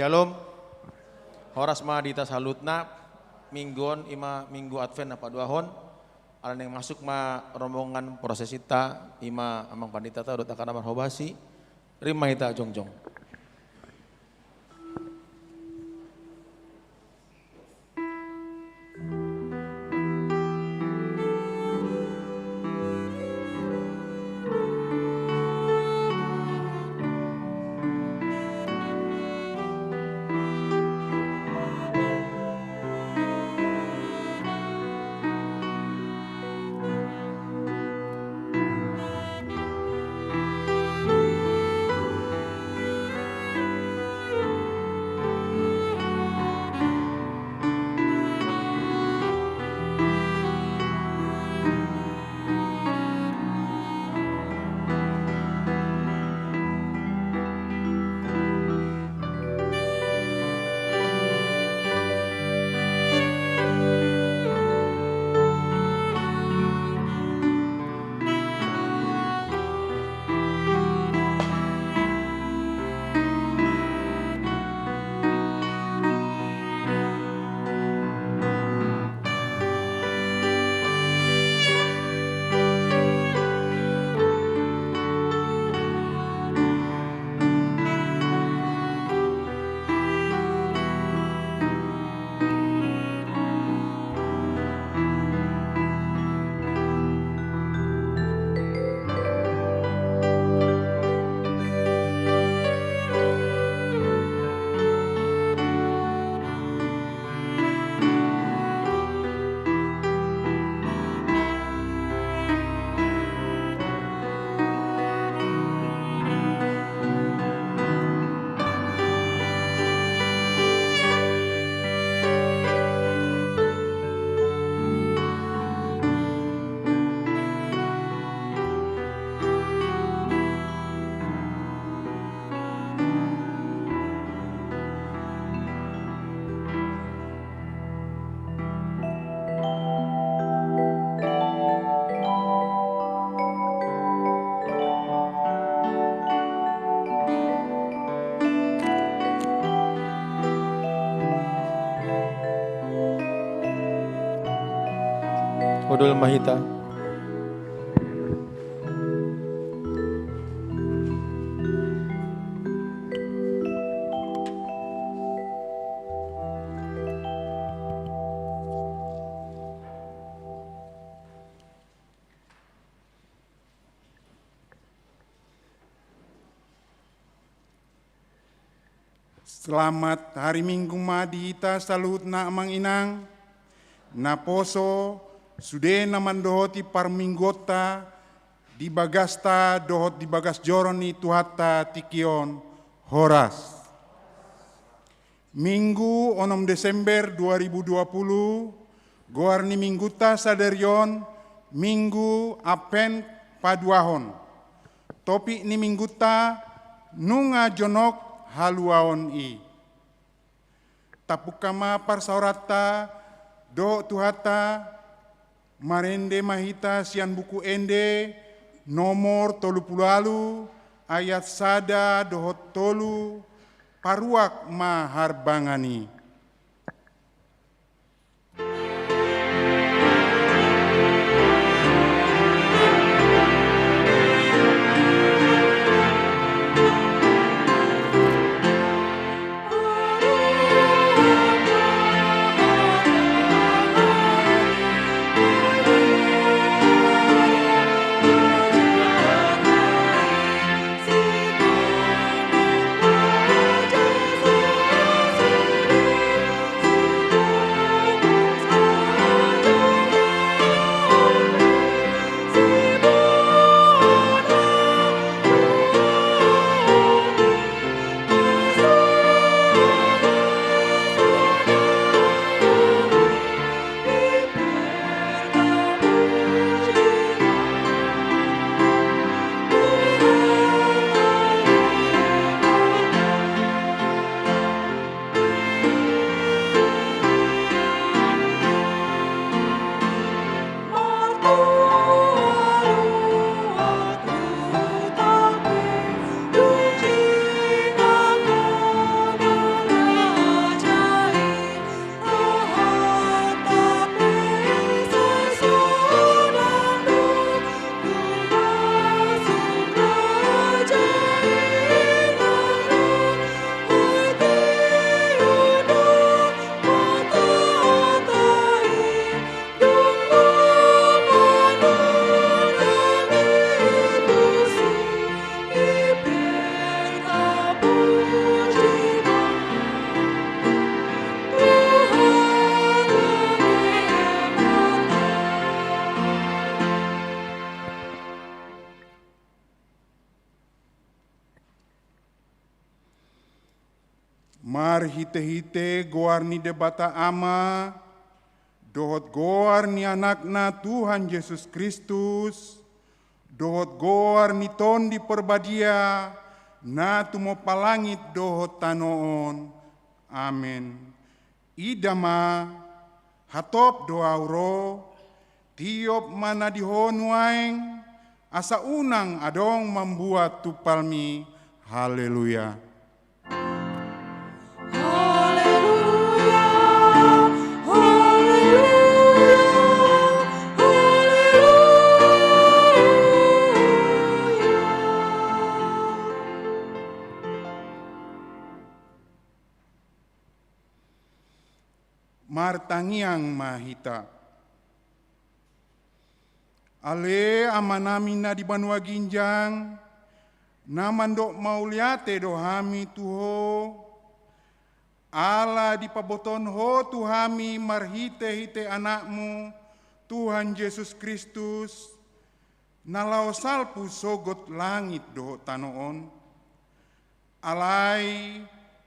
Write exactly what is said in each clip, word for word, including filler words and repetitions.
Syalom. Horas ma di hita saluhutna. Minggu on ima minggu Advent na paduahon. Ala naeng masuk ma rombongan prosesinta, ima amang panditata dohot angka na marhobasi. Rima hita jongjong. Hundul ma hita. Selamat hari Minggu ma di hita saluhutna, amang inang. Naposo, sude na mandohoti parmingguonta di bagasta dohot di bagas joro ni Tuhanta tingki on, horas. Minggu onom Desember dua ribu dua puluh, goar ni minggunta sadari on, Minggu Advent paduahon. Topik ni minggunta, nunga jonok haluaon i. Tapungka ma parsaoranta dohot Tuhanta, marende ma hita sian Buku Ende nomor tolu pulu ualu, ayat sada dohot tolu, paruak ma harbangan i. Marhitehite goar ni Debata Ama, dohot goar ni Anakna Tuhan Jesus Kristus, dohot goar ni Tondi Porbadia, na tumompa langit dohot tano on. Amen. Ida ma, hatop do ahu ro, tiop ma na di ho nuaeng, asa unang adong mambuat tumpalmi. Haleluya. Haleluya, haleluya, haleluya. Martangiang ma hita. Ale Amanami na di banua ginjang, na mandok mauliate do hami tu Ho, ala dipabotohon Ho tu hami marhitehite Anakmu, Tuhan Jesus Kristus, na laho salpu sogot langit dohot tano on. Alai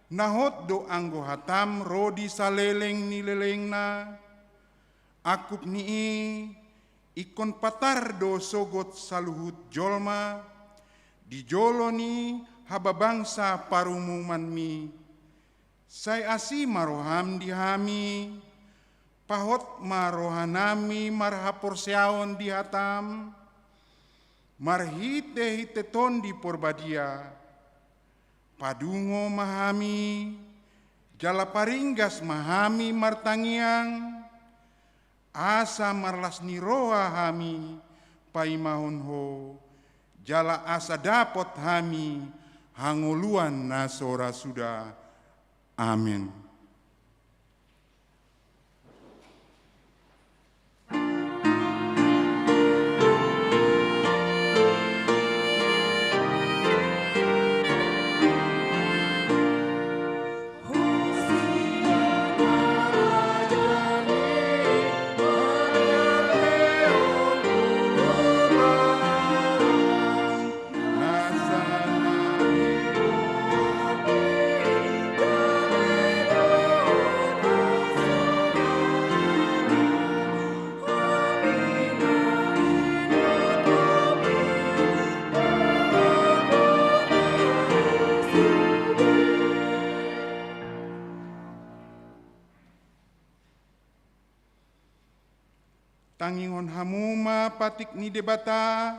na hot do anggo hatam ro di saleleng ni lelengna, angkup ni i ingkon patar do sogot saluhut jolma di jolo ni hababangsa parumumanmi. Sai asi ma roham di hami, pahot ma rohanami marhaporseaon di hatam, marhitehite Tondi Porbadia. Padungo ma hami, jala paringgas ma hami martangiang, asa marlas ni roha hami paimahon Ho, jala asa dapot hami hangoluan na so ra suda. Amen. Tangihon hamu ma patik ni Debata,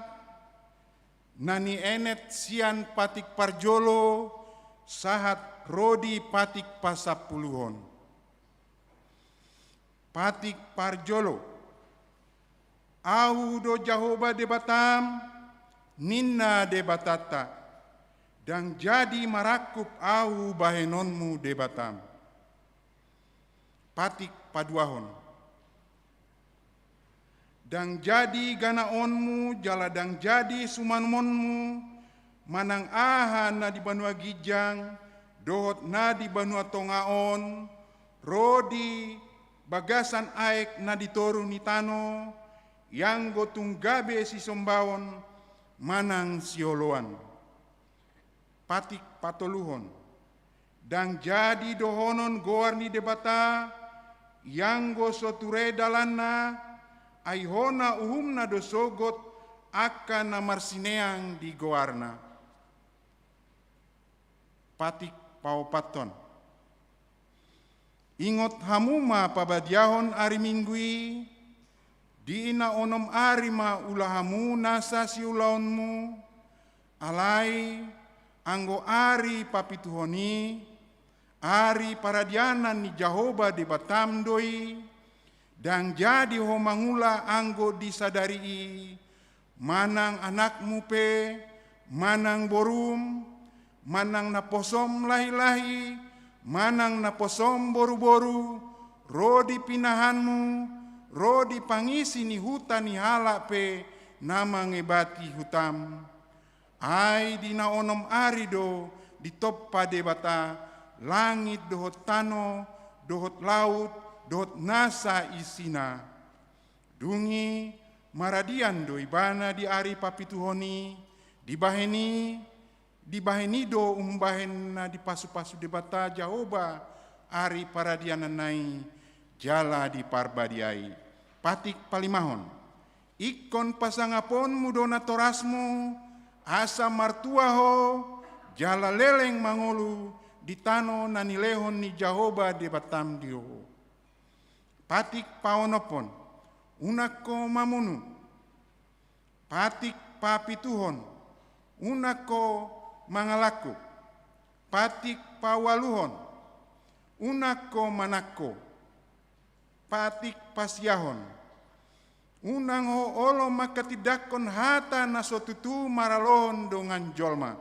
na nienet sian patik parjolo sahat ro di patik pasampuluhon. Patik parjolo. Ahu do Jahowa Debatam, ninna Debatanta, ndang jadi marangkup Ahu bahenonmu Debatam. Patik paduahon. Ndang jadi ganaonmu jala ndang jadi sumamonmu, manang aha na di banua ginjang dohot na di banua tonga on, ro di bagasan aek na di toru ni tano, ianggo tung gabe sisombaon manang sioloan. Patik patoluhon. Ndang jadi dohonon goar ni Debata, ianggo so ture dalanna, ai hona uhumna do sogot angka na marsineang di goarna. Patik paopathon. Ingot hamu ma pabadiahon ari Minggu i, di na onom ari ma ula hamu nasa siulaonmu, alai anggo ari papituhon i, ari paradianan ni Jahowa Debatam do i, ndang jadi ho mangula anggo di sadari i, manang anakmu pe, manang borum, manang naposom lahilahi, manang naposom boruboru, ro di pinahanmu, ro di pangisi ni huta ni halak pe na mangebati hutam. Ai di na onom ari do ditompa Debata langit dohot tano, dohot laut, dohot nasa isina. Dung i maradian do ibana di ari papituhon i, dibahen i, dibahen i do umbahen na dipasupasu Debata Jahowa ari paradiananna i jala diparbadiai. Patik palimahon. Ingkon pasangaponmu do natorasmu, asa martua ho, jala leleng mangolu di tano na nilehon ni Jahowa Debatam di ho. Patik paonomhon. Unang ho mamunu. Patik papituhon. Unang ho mangalangkup. Patik paualuhon. Unang ho manangko. Patik pasiahon. Unang ho olo mangkatindangkon hata na so tutu maralohon dongan jolma.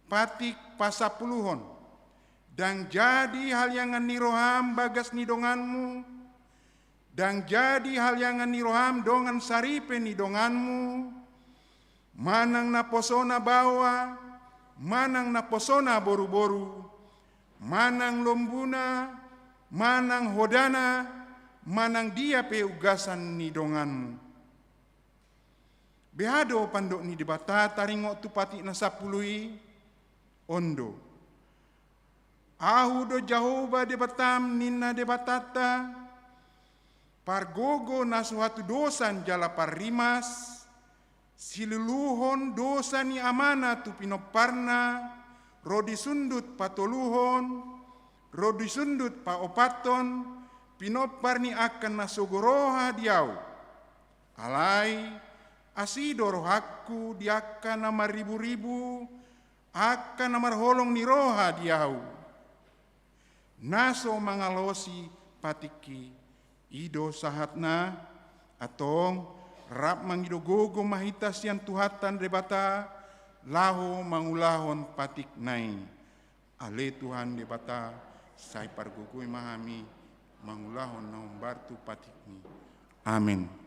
Patik pasampuluhon. Ndang jadi haliangan ni roham bagas ni donganmu, ndang jadi haliangan ni roham dongan saripe ni donganmu, manang naposona baoa, manang naposona boruboru, manang lombuna, manang hodana, manang dia pe ugasan ni donganmu. Beha do pandok ni Debata taringot tu patik na sampulu i? On do. Ahu do Jahowa Debatam, ninna Debatanta, pargogo na so hatudosan jala parrimas, siluluhon dosa ni amana tu pinomparna, ro di sundut patoluhon, ro di sundut paopathon, pinompar ni angka na sogo roha di ahu. Alai, asi do rohangku di angka na marriburibu, angka na marholong ni roha di ahu. Na so mangalosi patikki, I do sahatna. Antong, rap mangido gogo ma hita sian Tuhanta Debata, laho mangulahon patikna i. Ale Tuhan Debata, sai pargogoi ma hami mangulahon na hombar tu patikmi. Amen.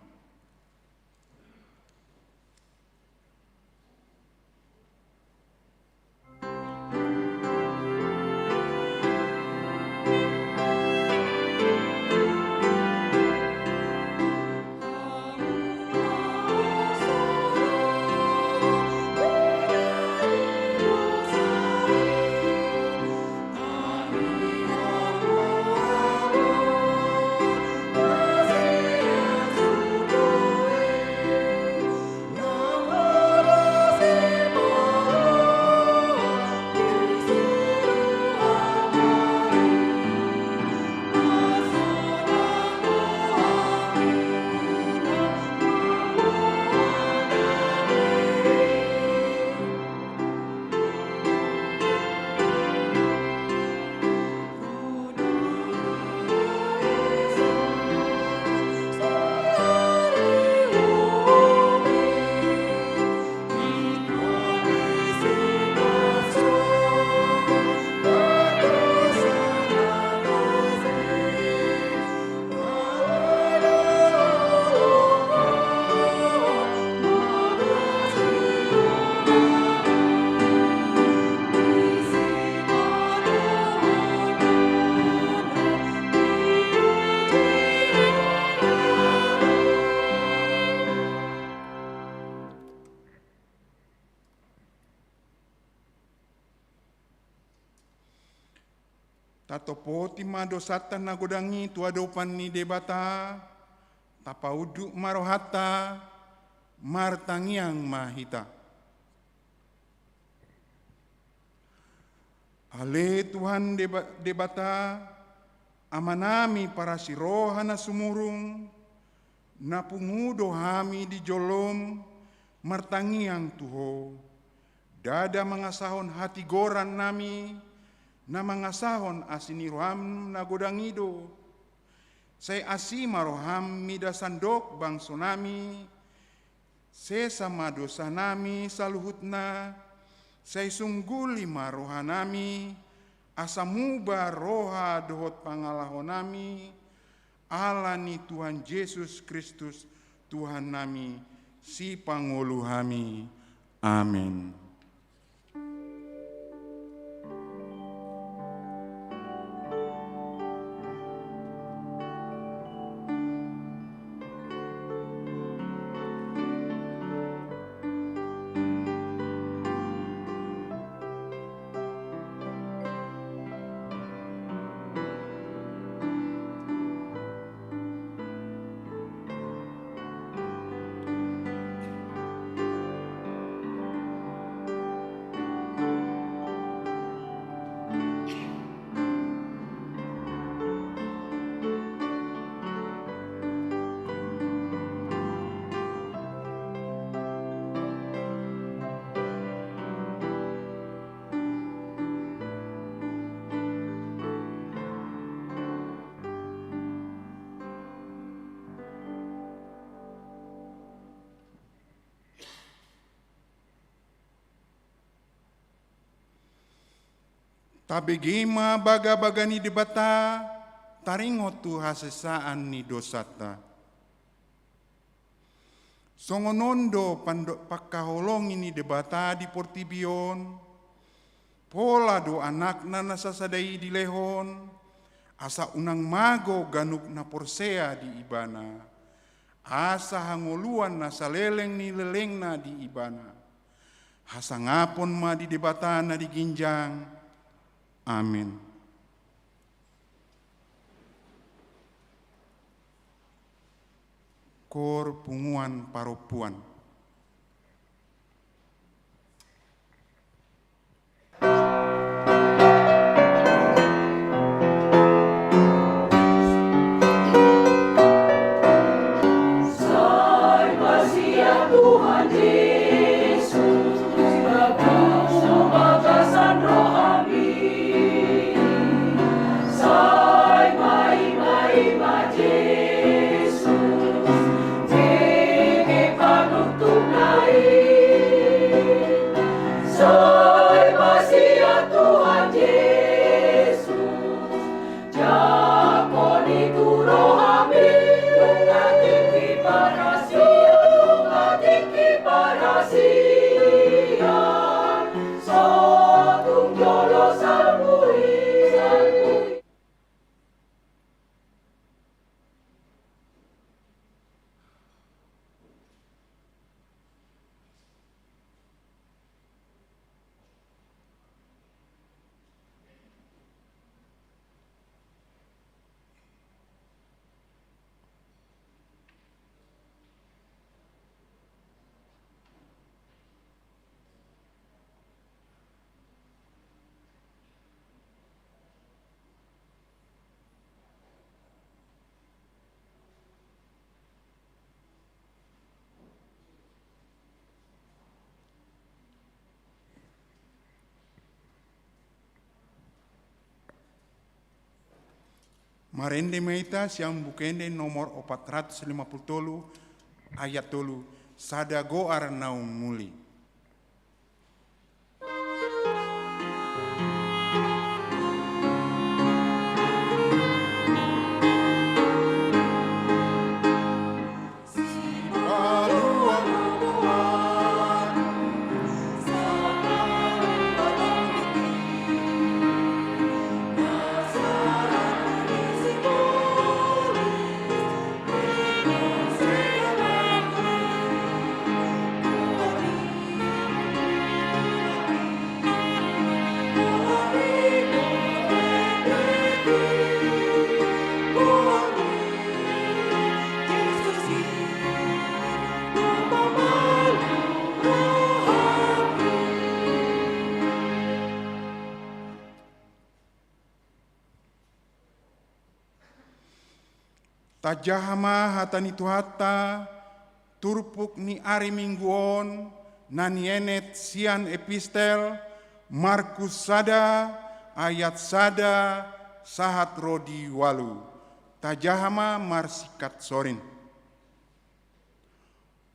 Tatopoti ma dosanta na godang i tu adopan ni Debata, tapaunduk ma rohanta, martangiang ma hita. Ale Tuhan Deba-, Debata, Amanami parasi roha na sumurung, na pungu do hami di jolom martangiang tu Ho. Ndada mangasahon hatigorannami, na mangasahon asi ni roham na godang i do. Sai asi ma roham mida sandok bangsonami, sesa ma dosanami saluhutna, sai sungguli ma rohanami, asa muba roha dohot pangalahonami, ala ni Tuhan Jesus Kristus, Tuhannami, Sipangolu hami. Amen. Tabege ma bagabaga ni Debata, taringot tu hasesaan ni dosanta. Songon on do pando-, pangkaholongi ni Debata di portibi on, pola do Anakna na sasada i dilehon, asa unang mago ganup na porsea di Ibana, asa hangoluan na saleleng ni lelengna di Ibana. Hasangapon ma di Debata na di ginjang. Amen. Koor punguan parompuan. Marende ma hita sian Buku Ende nomor opat ratus lima pulu tolu, ayat tolu, sada goar na umuli. Tajaha ma hata ni Tuhanta, turpuk ni ari Minggu on, na nienet sian epistel Markus sada, ayat sada sahat ro di ualu. Tajaha ma marsingkat sorin.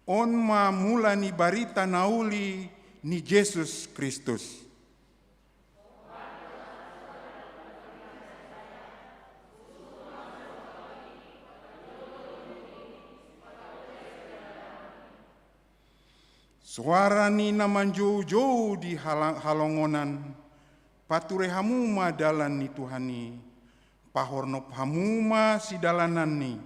On ma mula ni barita na uli ni Jesus Kristus. Soara ni na manjoujou di hala-, halongonan, pature hamu ma dalan ni Tuhan i, pahornop hamu ma sidalananni.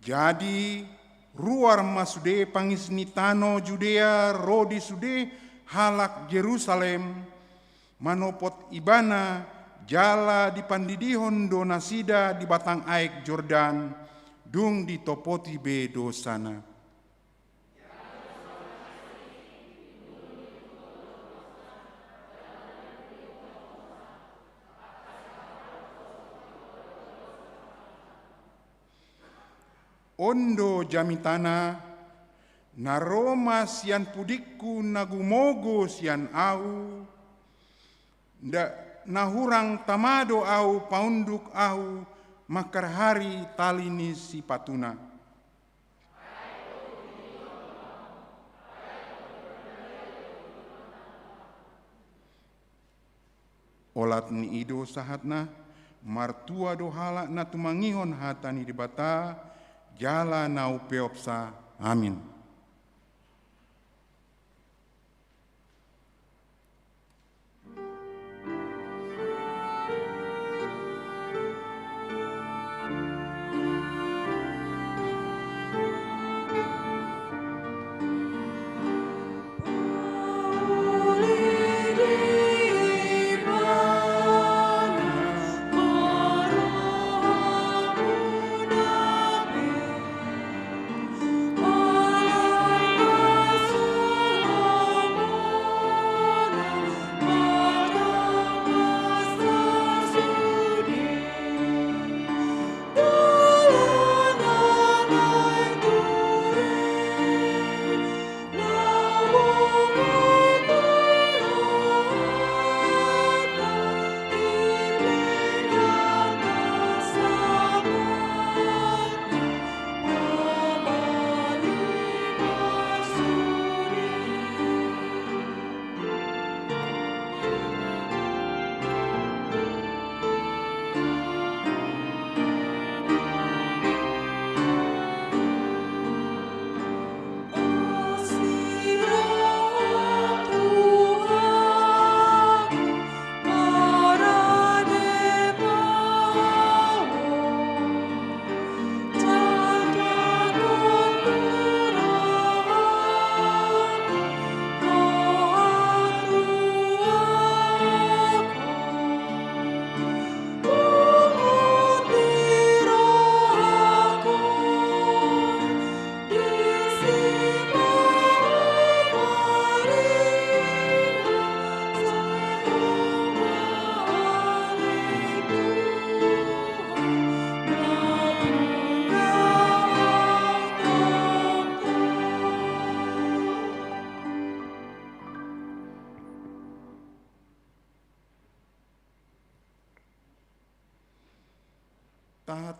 Jadi, ruar ma sude pangis ni tano Judea ro di sude halak Jerusalem, manopot Ibana, jala dipandidihon do nasida di batang aek Jordan, dung ditopoti be dosana. On do jamitana, na ro ma sian pudingku na gumogo sian ahu, nda na hurang tama do ahu paunduk ahu mangkarhari tali ni sipatuna. Olat ni i do sahatna, martua do halak na tumangihon hata ni Debata, jala na umpeopsa. Amin.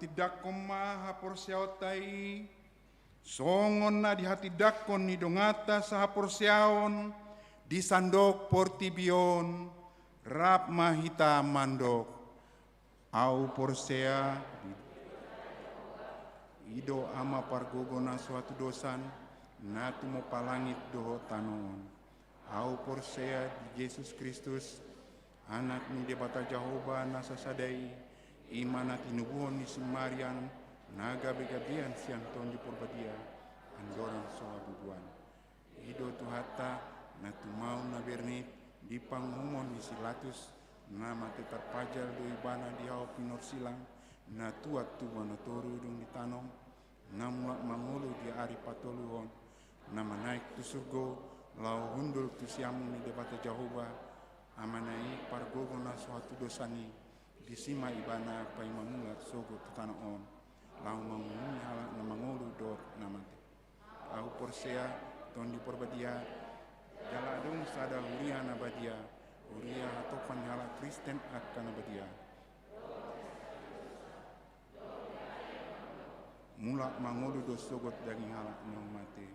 Tindangkon ma haporseaonta i, songon na dihatindangkon ni donganta sahaporseaon di sandok portibi on, rap ma hita mandok. Ahu porsea di, i do Ama pargogo na so hatudosan, na tumompa langit dohot tano on. Ahu porsea di Jesus Kristus, Anak ni Debata Jahowa na sasada i, i ma na tinubuhon ni si Maria, na gabegabean sian Tondi Porbadia, andorang so habubuhan. I do Tuhanta, na tumaon na bernit di panguhumon ni si Latus, na mate tarpajal do ibana di hau pinorsilang, na tuat tu banua toru dung ditanom, na mulak mangolu di ari patoluhon, na manaek tu surgo, laho hundul tu siamun ni Debata Jahowa, Amana i pargogo na so hatudosan i, disi ma ibana paima mulak sogot tu tano on, laho manguhumi halak na mangolu dohot na mate. Ahu porsea Tondi Porbadia, jala adong sada huria na badia, huria hatompa ni halak Kristen angka na badia. Mulak mangolu do sogot daging halak na mate,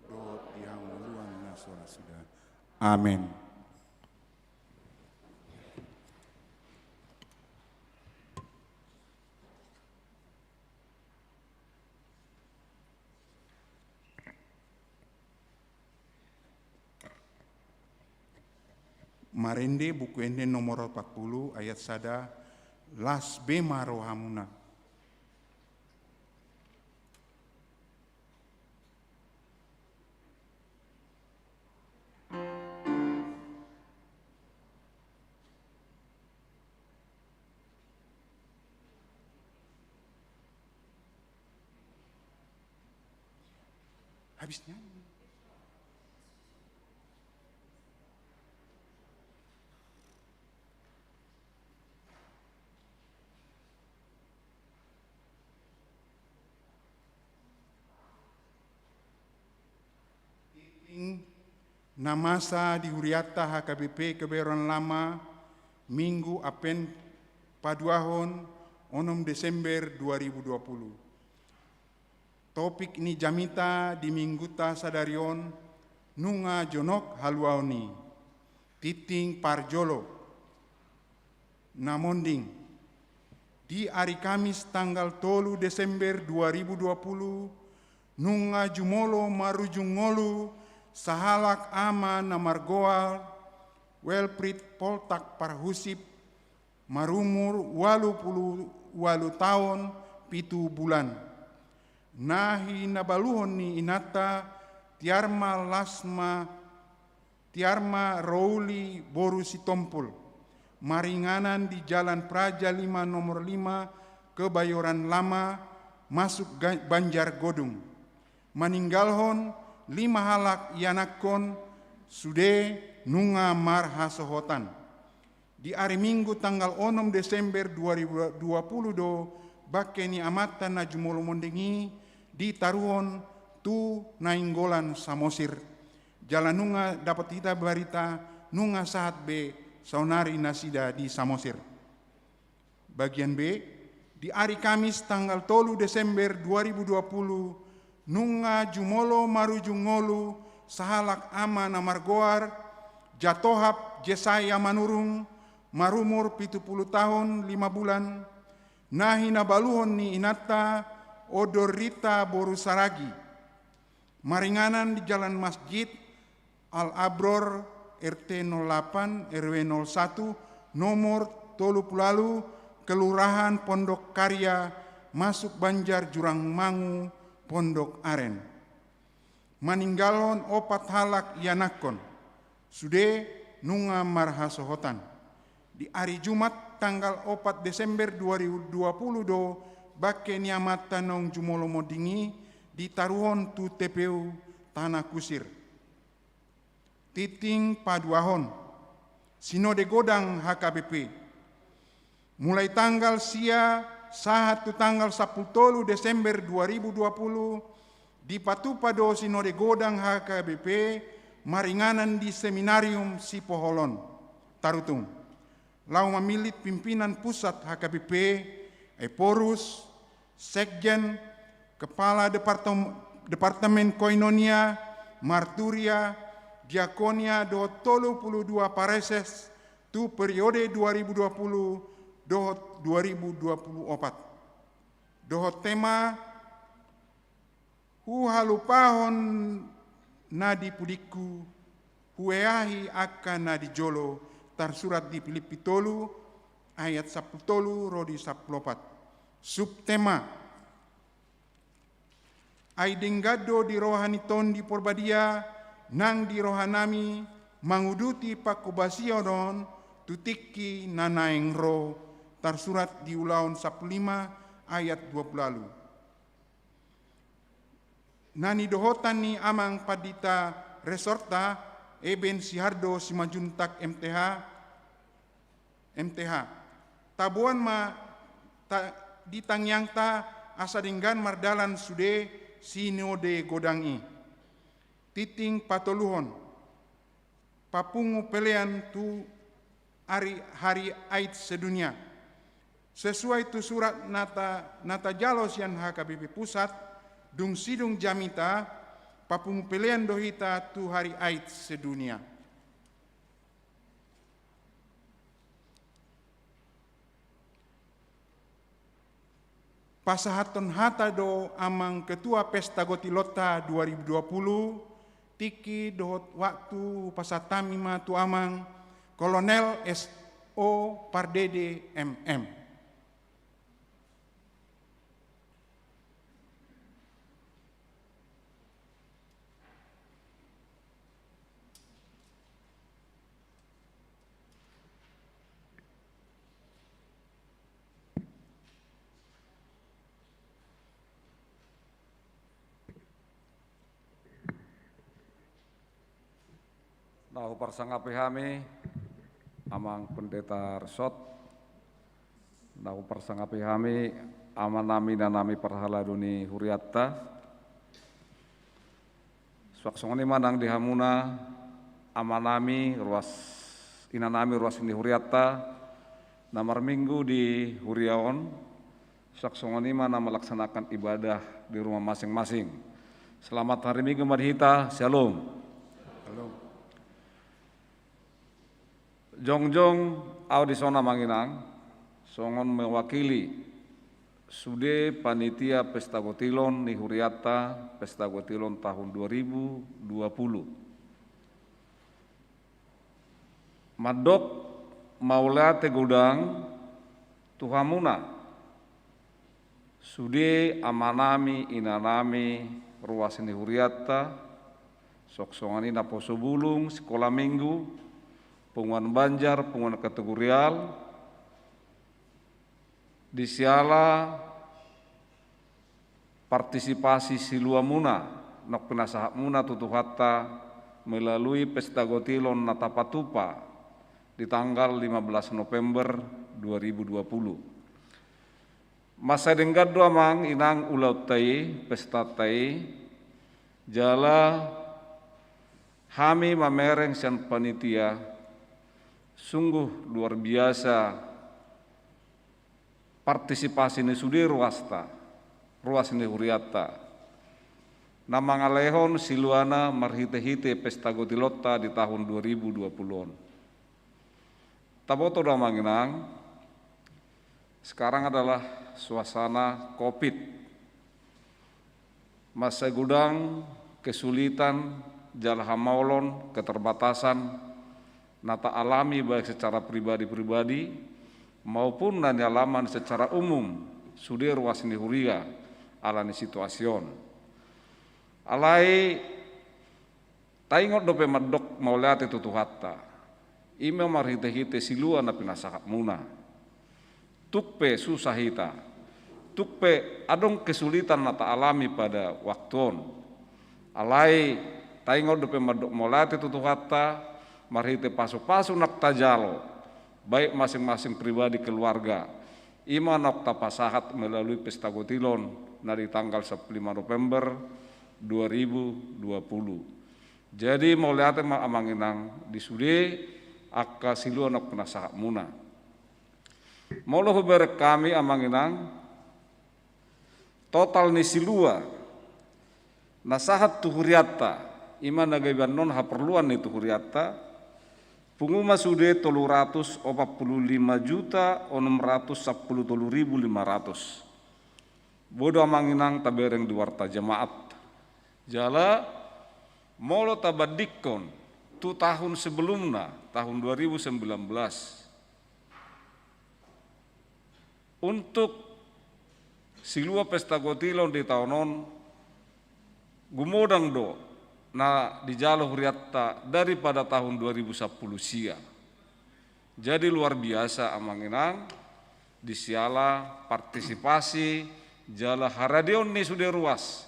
dohot di hangoluan na so ra suda. Amen. Marende Buku Ende nomor opat pulu ayat sada, las be ma rohamuna. Habis nyanyi. Tingting na masa di hurianta H K B P Kebayoran Lama, Minggu Advent paduahon, onom Desember dua ribu dua puluh. Topik ni jamita di minggunta sadari on, nunga jonok haluaon i. Tingting parjolo. Na monding. Di ari Kamis tanggal tolu Desember dua ribu dua puluh, nunga jumolo marujung ngolu sahalak ama na margoar Welfried Poltak Parhusip, marumur ualu pulu ualu taon pitu bulan. Na hinabaluhon ni inanta Tiarma Lasma, Tiarma Rouli boru Sitompul, maringanan di Jalan Praja Lima nomor lima, Kebayoran Lama, masuk ga-, Banjar Godung. Maninggalhon lima halak ianakhon, sude nunga marhasohotan. Di ari Minggu tanggal onom Desember dua ribu dua puluh do bangke ni amanta na jumolo monding i ditaruhon tu Nainggolan Samosir. Jala nunga dapot hita barita, nunga sahat be saonari nasida di Samosir. Bagian B, di ari Kamis tanggal tolu Desember dua ribu dua puluh, nunga jumolo marujung ngolu sahalak ama na margoar Jatohap Jesaya Manurung, marumur pitu pulu taon lima bulan, na hinabaluhon ni inanta Odorita boru Saragi. Maringanan di Jalan Masjid Al Abror, R T nol delapan, R W nol satu, nomor tolu pulu ualu, Kelurahan Pondok Karya, masuk Banjar Jurangmangu, Pondok Aren. Maninggalhon opat halak ianakhon, sude nunga marhasohotan. Di ari Jumat tanggal opat Desember dua ribu dua puluh do bangke ni amanta naung jumolo monding i ditaruhon tu T P U Tanah Kusir. Tingting paduahon. Sinode Godang H K B P. Mulai tanggal sia sahat tu tanggal sampulu tolu Desember dua ribu dua puluh, dipatupa do Sinode Godang H K B P maringanan di Seminarium Sipoholon, Tarutung. Laho mamillit pimpinan pusat H K B P, Ephorus, Sekjen, Kepala Departem-, Departemen Koinonia, Marturia, Diakonia dohot tolu pulu dua pareses tu periode dua ribu dua pulu dohot dua ribu dua pulu opat. Dohot tema, Huhalupahon na di pudingku, hueahi angka na di jolo, tarsurat di Pilippi tolu ayat sampulu tolu ro di sampulu opat. Subtema, ai denggan do di roha ni Tondi Porbadia nang di rohanami manguduti panghobasion on tu tingki na naeng ro, tarsurat di Ulaon sampulu lima ayat dua pulu ualu. Na nidohotan ni amang pandita resorta, Eben Sihardo Simanjuntak M T H, M T H. Taboan ma ta-, di tangiangta asa denggan mardalan sude sinode godang i. Tingting patoluhon, papungu pelean tu ari, hari AIDS sedunia. Sesuai tu surat na ta-, na tajalo sian H K B P Pusat, dung sidung jamita, papungu pelean do hita tu hari AIDS sedunia. Pasahathon hata do amang Ketua Pesta Gotilonta dua ribu dua pulu, tingki dohot waktu pasahat hami ma tu amang Kolonel S O Pardede M M. Na huparsangapi hami, amang pendeta resort, na huparsangapi hami, amanami, inanami parhalado ni hurianta. Suang songon i ma nang di hamuna, amanami, ruas, inanami, ruas ni hurianta, na marminggu di huria on, suang songon i ma na melaksanakan ibadah di rumah masing-masing. Selamat hari Minggu ma di hita, Shalom. Shalom. Jongjong ahu dison, amang inang, songon mewakili sude panitia Pesta Gotilon ni hurianta, Pesta Gotilon tahun dua ribu dua puluh. Mandok mauliate godang tu hamuna, sude amanami, inanami, ruas ni hurianta, suang songon i naposo bulung, sikola minggu, punguan Banjar, punguan kategorial, di siala partisipasi siluamuna, naung pinasahatmuna tu Tuhanta melalui Pesta Gotilon na tapatupa di tanggal lima belas November dua ribu dua puluh. Mansai denggan do, amang inang, ulaonta i, pestanta i, jala hami mamereng sian panitia, sungguh luar biasa partisipasi ni sude ruasta, ruas ni hurianta, na mangalehon siluana marhite-hite Pesta Gotilonta di tahun dua ribu dua puluh on. Taboto do, amang inang, sekarang adalah suasana covid. Mansai godang kesulitan, jala hamaolon, keterbatasan na taalami, baik secara pribadi-pribadi maupun na nialaman secara umum sude ruas ni huria ala ni situasi on. Alai taingot dope mandok mauliate tu Tuhanta, i ma marhite-hite silua na pinasahatmuna. Tung pe susah hita, tung pe adong kesulitan na taalami pada waktu on, alai taingot dope mandok mauliate tu Tuhanta, marhite pasu-pasu naung tajalo, baik masing-masing pribadi, keluarga, i ma naung tapasahat melalui Pesta Gotilon na di tanggal sampulu lima November dua ribu dua puluh. Jadi mauliate ma, amang inang, di sude angka silua naung pinasahatmuna. Molo hubereng hami, amang inang, Total ni silua na sahat tu hurianta, i ma na gabe annon haporluan ni tu hurianta, pungu ma sude tolu ratus opat pulu lima juta onom ratus sampulu tolu ribu lima ratus. Boi do amang inang tabereng di warta jamaat. Jala molo tabandingkon tu tahun sebelumna, tahun dua ribu sembilan belas, untuk silua pesta gotilon di taon on, gumodang do na dijalo hurianta daripada tahun dua ribu sampulu sia. Jadi luar biasa amang inang, di siala partisipasi jala haradeon ni sude ruas.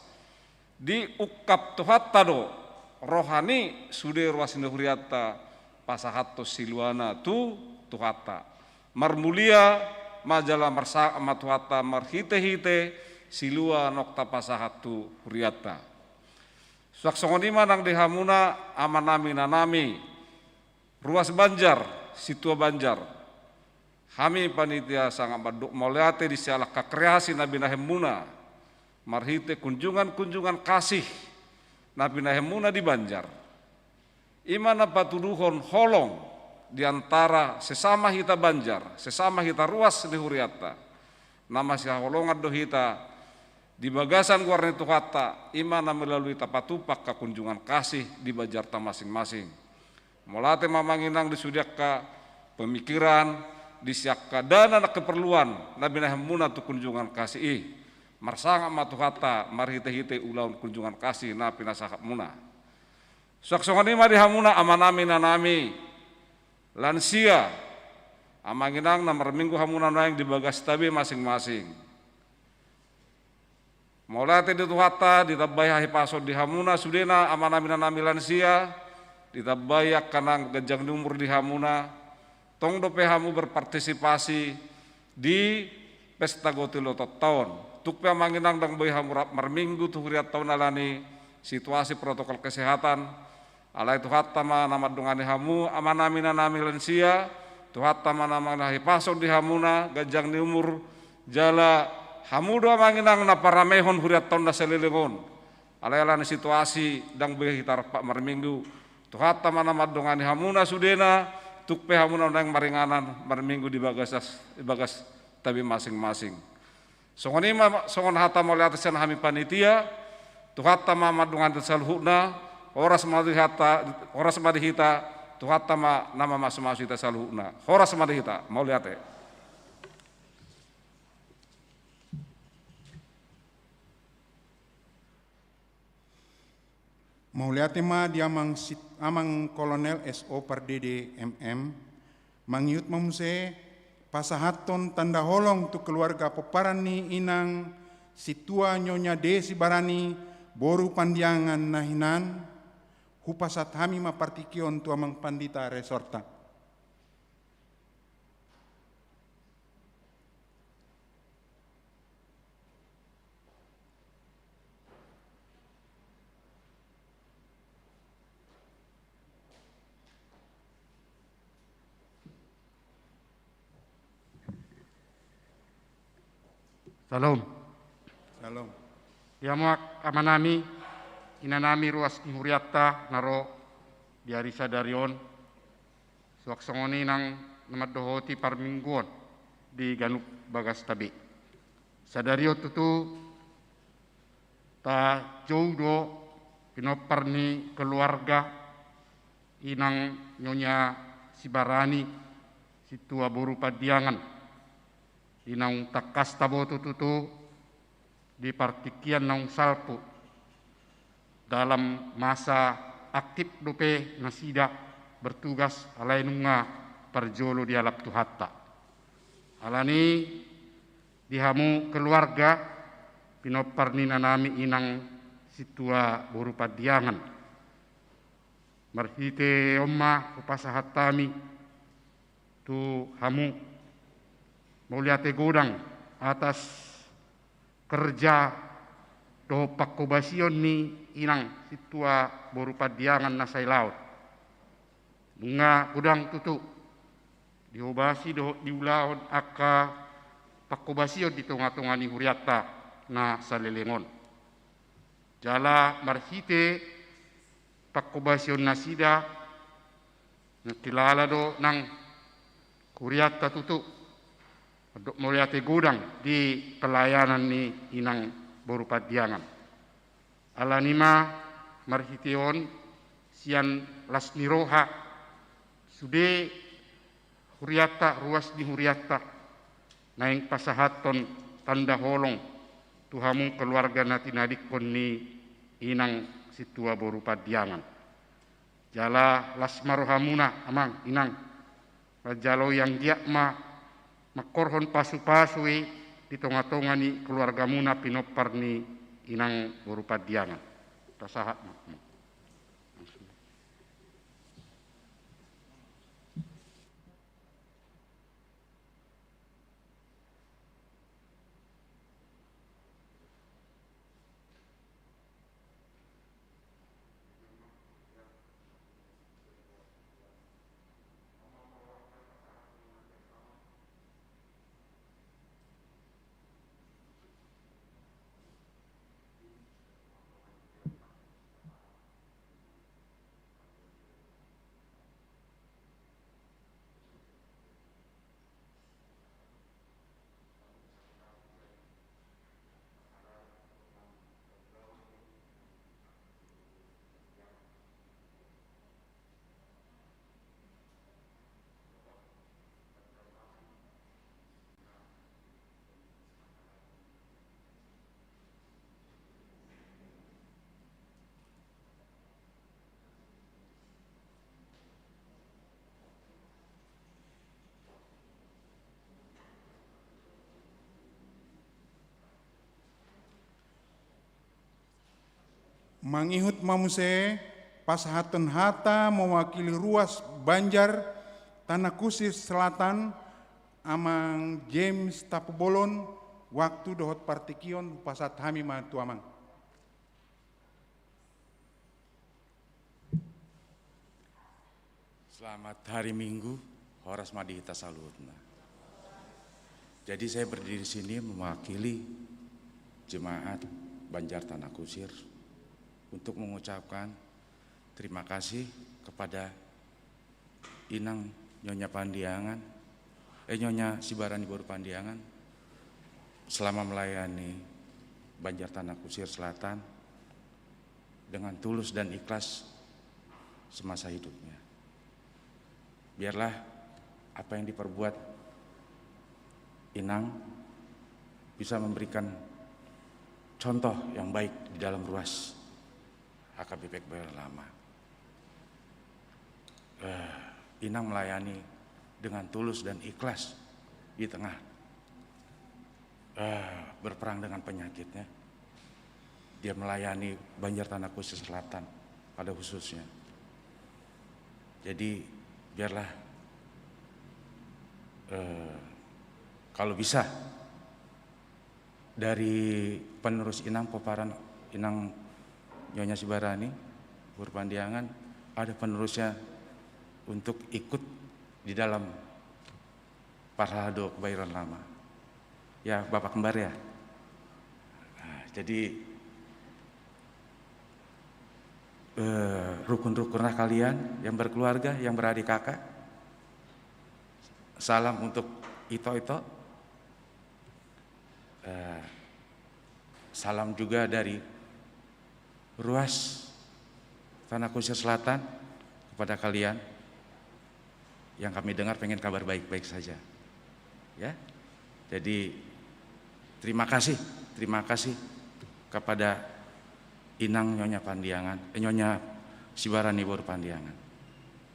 Diungkap Tuhanta do roha ni sude ruas ni hurianta pasahathon siluana tu Tuhanta. Marmulia ma jala marsangap ma Tuhanta marhitehite silua naung tapasahat tu hurianta. Suang songon i ma nang di hamuna amanami inanami ruas Banjar, sintua Banjar. Hami panitia sangap mandok mauliate di siala angka kreasi na binahenmuna marhite kunjungan-kunjungan kasih na binahenmuna di Banjar. I ma na patuduhon holong di antara sesama hita Banjar, sesama hita ruas ni hurianta. Na masihaholongan do hita di bagasan goar ni Tuhanta, i ma na melalui tapatupa angka kunjungan kasih di banjarta masing-masing. Mauliate ma amang inang di sude angka pemikiran, di siangka dana na keperluan na binahenmuna tu kunjungan kasih i. Marsangap ma Tuhanta marhitehite ulaon kunjungan kasih na pinasahatmuna. Suang songon i ma di hamuna amanami inanami lansia, amang inang na marminggu hamuna nuaeng di bagasta be masing-masing. Mauliate di Tuhanta, ditambai hahipason di hamuna sudena amanami inanami lansia, ditambai angka na ganjang ni umur di hamuna. Tong dope hamu berpartisipasi di pesta gotilon on. Tung pe amang inang ndang boi hamu rap marminggu tu hurianta on ala ni situasi protokol kesehatan. Alai Tuhanta ma na mandongani hamu amanami inanami lansia, Tuhanta ma na manghahipason di hamuna ganjang ni umur, jala hamu do amang inang na paramehon hurianta on na saleleng on. Alai ala ni situasi ndang boi hita rap marminggu, Tuhanta ma na mandongani hamuna sudena, tung pe hamuna nuaeng maringanan marminggu di bagas, di bagasta be masing-masing. Songon i ma songon hata mauliate sian hami panitia, Tuhanta ma mandongani hita saluhutna, horas ma di hita, horas ma di hita, Tuhanta ma na mamasumasu hita saluhutna. Horas ma di hita, mauliate. Mauliate ma di amang sit-, amang Kolonel S O Pardede M M, mangihut ma muse pasahathon tanda holong tu keluarga pomparan ni inang sintua Nyonya D. Sibarani boru Pandiangan na hinan, hupasahat hami ma partingkian tu amang pandita resorta. Syalom. Syalom. Di hamu amanami, inanami ruas ni hurianta na ro di ari sadari on, suang songon i nang na mandohoti parmingguon di ganup bagasta be. Sadari on tutu tajou do pinompar ni keluarga inang Nyonya Sibarani sintua boru Pandiangan. Di naung tangkas taboto tutu di partingkian naung salpu dalam masa aktif dope nasida bertugas alai nunga parjolo dialap Tuhanta. Alani di hamu keluarga pinompar ni inanami inang sintua boru Pandiangan. Marhite on ma hupasahat hami tu hamu mauliate godang atas kerja dohot panghobasion ni inang sintua boru Pandiangan na sailaon. Nunga godang tutu dihobasi dohot diulahon angka panghobasion di tonga-tonga ni hurianta. na saleleng on. Jala marhite panghobasion nasida, nangkilala do nang hurianta tutu, mandok mauliate godang di pelayanan ni inang boru Pandiangan. Alani ma marhite on sian las ni roha sude hurianta, ruas ni hurianta, naeng pasahathon tanda holong tu hamu keluarga na tinadingkon ni inang sintua boru Pandiangan. Jala las ma rohamuna, amang, inang, manjalo anggiat ma mangkorhon pasupasu i di tongatonga ni keluargamuna pinompar ni inang boru Pandiangan. Tasahat ma. Mangihut ma muse pasahathon hata mewakili ruas Banjar Tanah Kusir Selatan, Amang James Tampubolon, waktu dohot partingkian hupasahat hami ma tu amang. Selamat hari Minggu, horas ma di hita saluhutna. Jadi saya berdiri sini mewakili jemaat Banjar Tanah Kusir untuk mengucapkan terima kasih kepada Inang Nyonya Pandiangan, eh, Nyonya Sibarani boru Pandiangan, selama melayani Banjar Tanah Kusir Selatan dengan tulus dan ikhlas semasa hidupnya. Biarlah apa yang diperbuat Inang bisa memberikan contoh yang baik di dalam ruas H K B P Bayoran Lama. Eh, Inang melayani dengan tulus dan ikhlas di tengah, eh, berperang dengan penyakitnya. Dia melayani Banjar Tanah Kusir Selatan pada khususnya. Jadi, biarlah, eh, kalau bisa, dari penerus Inang, pomparan Inang Nyonya Sibarani boru Pandiangan, ada penerusnya untuk ikut di dalam parhalado Kebayoran Lama. Ya, Bapak Kembar ya. Nah, jadi, eh, rukun-rukunlah kalian yang berkeluarga, yang beradik kakak. Salam untuk Ito-Ito. Eh, salam juga dari ruas Tanah Kusir Selatan kepada kalian. Yang kami dengar pengen kabar baik-baik saja. Ya. Jadi, terima kasih, terima kasih kepada Inang Nyonya Pandiangan, eh, Nyonya Sibarani boru Pandiangan.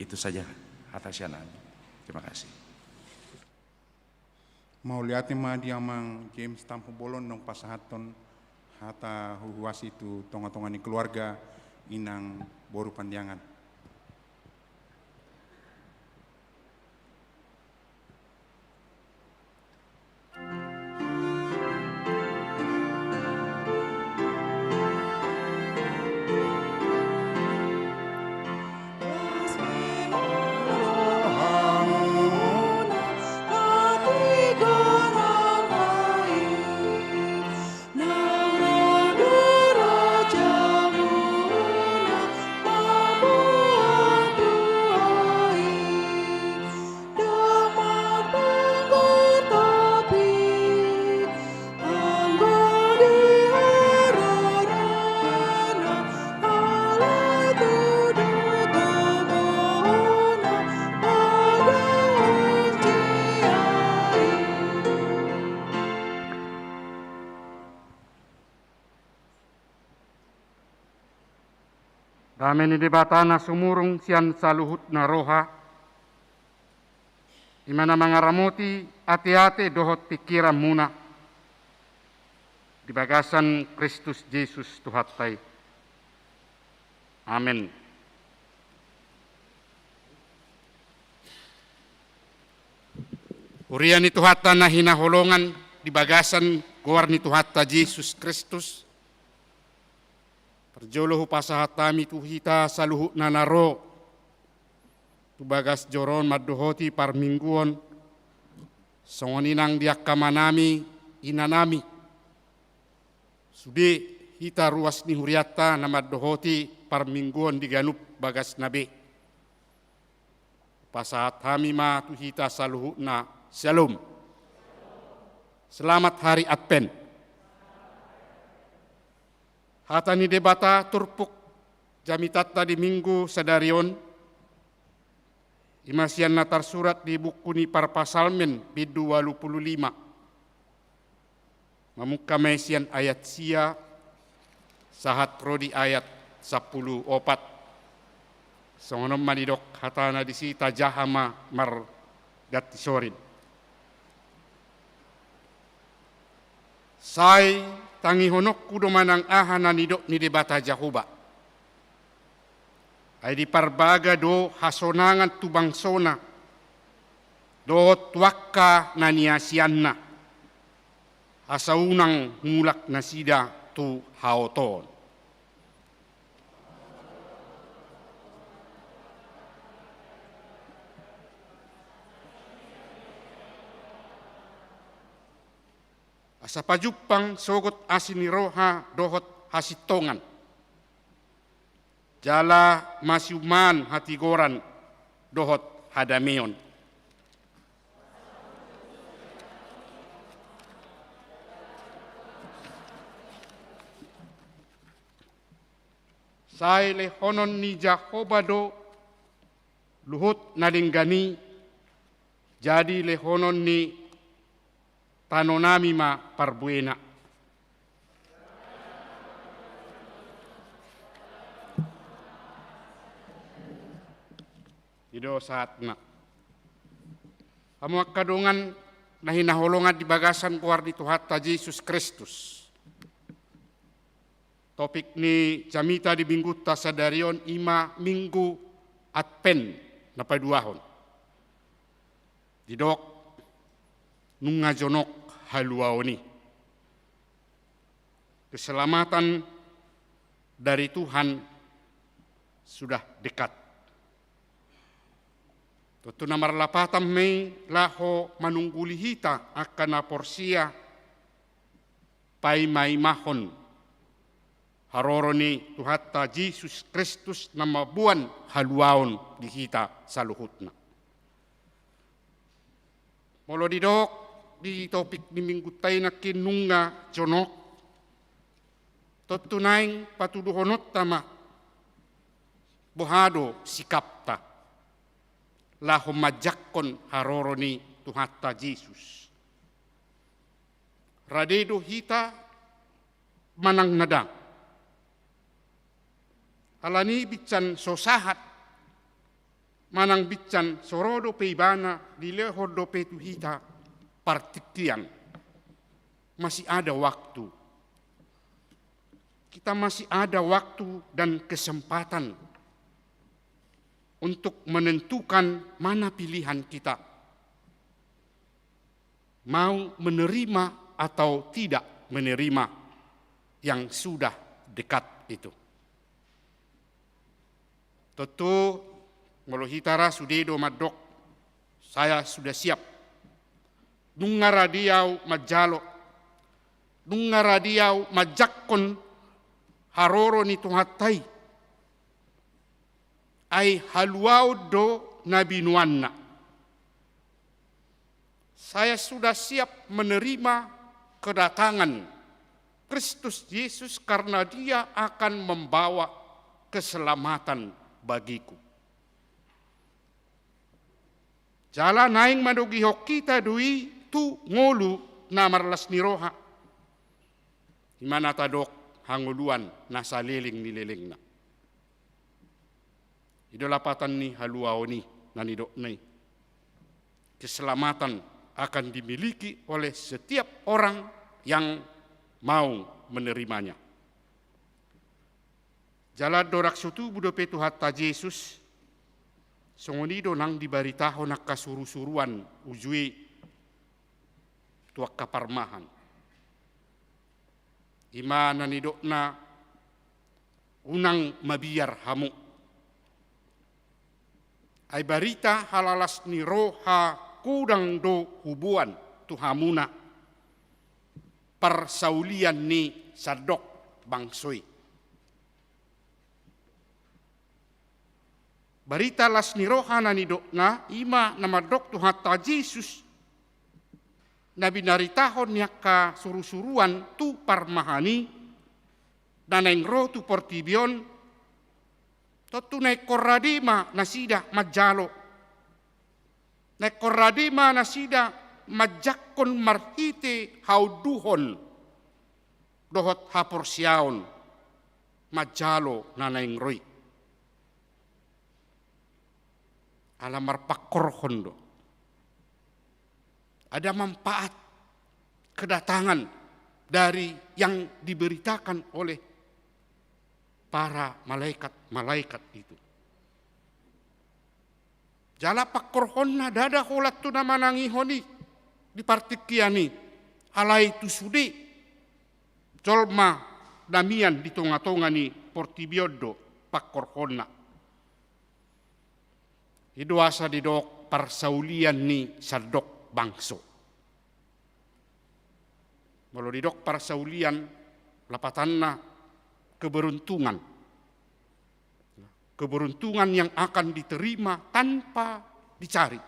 Itu saja hata sian hami. Terima kasih. Mauliate ma di Amang James Tampubolon naung pasahathon hata huhuasi tu tongatonga ni keluarga Inang boru Pandiangan. Dame ni Debata na sumurung sian saluhutna roha, i ma na mangaramoti ateate dohot pingkiranmuna di bagasan Kristus Jesus Tuhanta i. Amen. Huria ni Tuhanta na hinaholongan di bagasan goar ni Tuhanta Jesus Kristus, parjolo hupasahat hami tu hita saluhutna na ro tu bagas joro on mandohoti parmingguon, songon i nang di angka amanami, inanami. Sude hita ruas ni hurianta na mandohoti parmingguon di ganup bagasna be. Pasahat hami ma tu hita saluhutna. Syalom. Selamat Hari Advent. Hata ni Debata turpuk jamitanta di Minggu sadari on, i ma sian na tarsurat di buku ni Parpsalmen bindu ualu pulu lima. Mamungka ma i sian ayat sia sahat ro di ayat sampulu opat. Songon on ma didok hatana disi, tajaha ma marganti sorin. Sai tangihononku do manang aha na nidok ni Debata Jahowa. Ai diparbaga do hasonangan tu bangsona dohot tu angka na niasianna, asa unang mulak nasida tu haotoon. Asa pajumpang sogot asi ni roha dohot hasintongan, jala masiumaan hatigoran dohot hadameon. Sai lehonon ni Jahowa do luhut na denggan i, jadi lehonon ni tanonami ma parbuena. I do sahatna. Hamu angka dongan na hinaholongan di bagasan goar ni Tuhanta Jesus Kristus. Topik ni jamita di minggunta sadari on i ma Minggu Advent na paduahon. Didok, nunga jonok haluaon i. Keselamatan dari Tuhan sudah dekat. Tontu na marlapatan ma i laho manungguli hita angka na porsea paimaimahon haroro ni Tuhanta Jesus Kristus na mamboan haluaon di hita saluhutna. Molo didok di topik ni minggunta i nangkin nunga jonok, tontu naeng patuduhononta ma boha do sikapta laho manjangkon haroro ni Tuhanta Jesus. Rade do hita manang na ndang. Alani i binsan so sahat manang binsan so ro dope Ibana, dilehon dope tu hita partingkian, masih ada waktu. Kita masih ada waktu dan kesempatan untuk menentukan mana pilihan kita. Mau menerima atau tidak menerima yang sudah dekat itu. Tontu molo hita ra sude do mandok, saya sudah siap. Nunga rade ahu manjalo, nunga rade ahu manjangkon haroro ni Tuhanta i. Ai haluaon do na binoanna. Saya sudah siap menerima kedatangan Kristus Yesus karena Dia akan membawa keselamatan bagiku. Jala naeng manogihon hita do i tu ngolu na marlas ni roha. I ma na tadok hangoluan na saleleng ni lelengna. I do lapatan ni haluaon i na nidokna i. Keselamatan akan dimiliki oleh setiap orang yang mau menerimanya. Jala andorang so tubu dope Tuhanta Jesus, songon i do nang dibaritahon angka surusuruan uju i tu angka parmahan. I ma na nidokna, unang mabiar hamu. Ai barita halalas ni roha godang do huboan tu hamuna parsaulian ni sandok bangso i. Barita las ni roha na nidokna, i ma na mandok Tuhanta Jesus na binaritahon ni angka surusuruan tu parmahan i, na naeng ro tu portibi on, tontu na ingkon rade ma nasida manjalo. Na ingkon rade ma nasida manjangkon marhite haunduhon dohot haporseaon manjalo na naeng ro i. Ala marpangkorhon do. Ada manfaat kedatangan dari yang diberitakan oleh para malaikat-malaikat itu. Jala pangkorhonna ndada holan tu na manangihon i di partingkian i, alai tu sude jolma na mian di tongatonga ni portibi on do pangkorhonna. I do asa didok parsaulian ni sandok bangso. Molo didok parsaulian, lapatanna keberuntungan. Keberuntungan yang akan diterima tanpa dicari.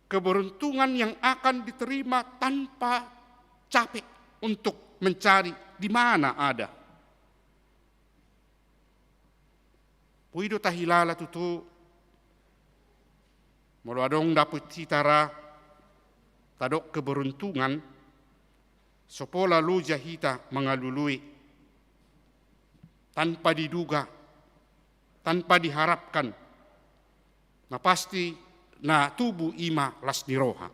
Keberuntungan yang akan diterima tanpa capek untuk mencari di mana ada. Boi do tahilala tutu, molo adong dapot hita ra tadok keberuntungan, so pola loja hita mangalului. Tanpa diduga, tanpa diharapkan, na pasti na tubu i ma las ni roha.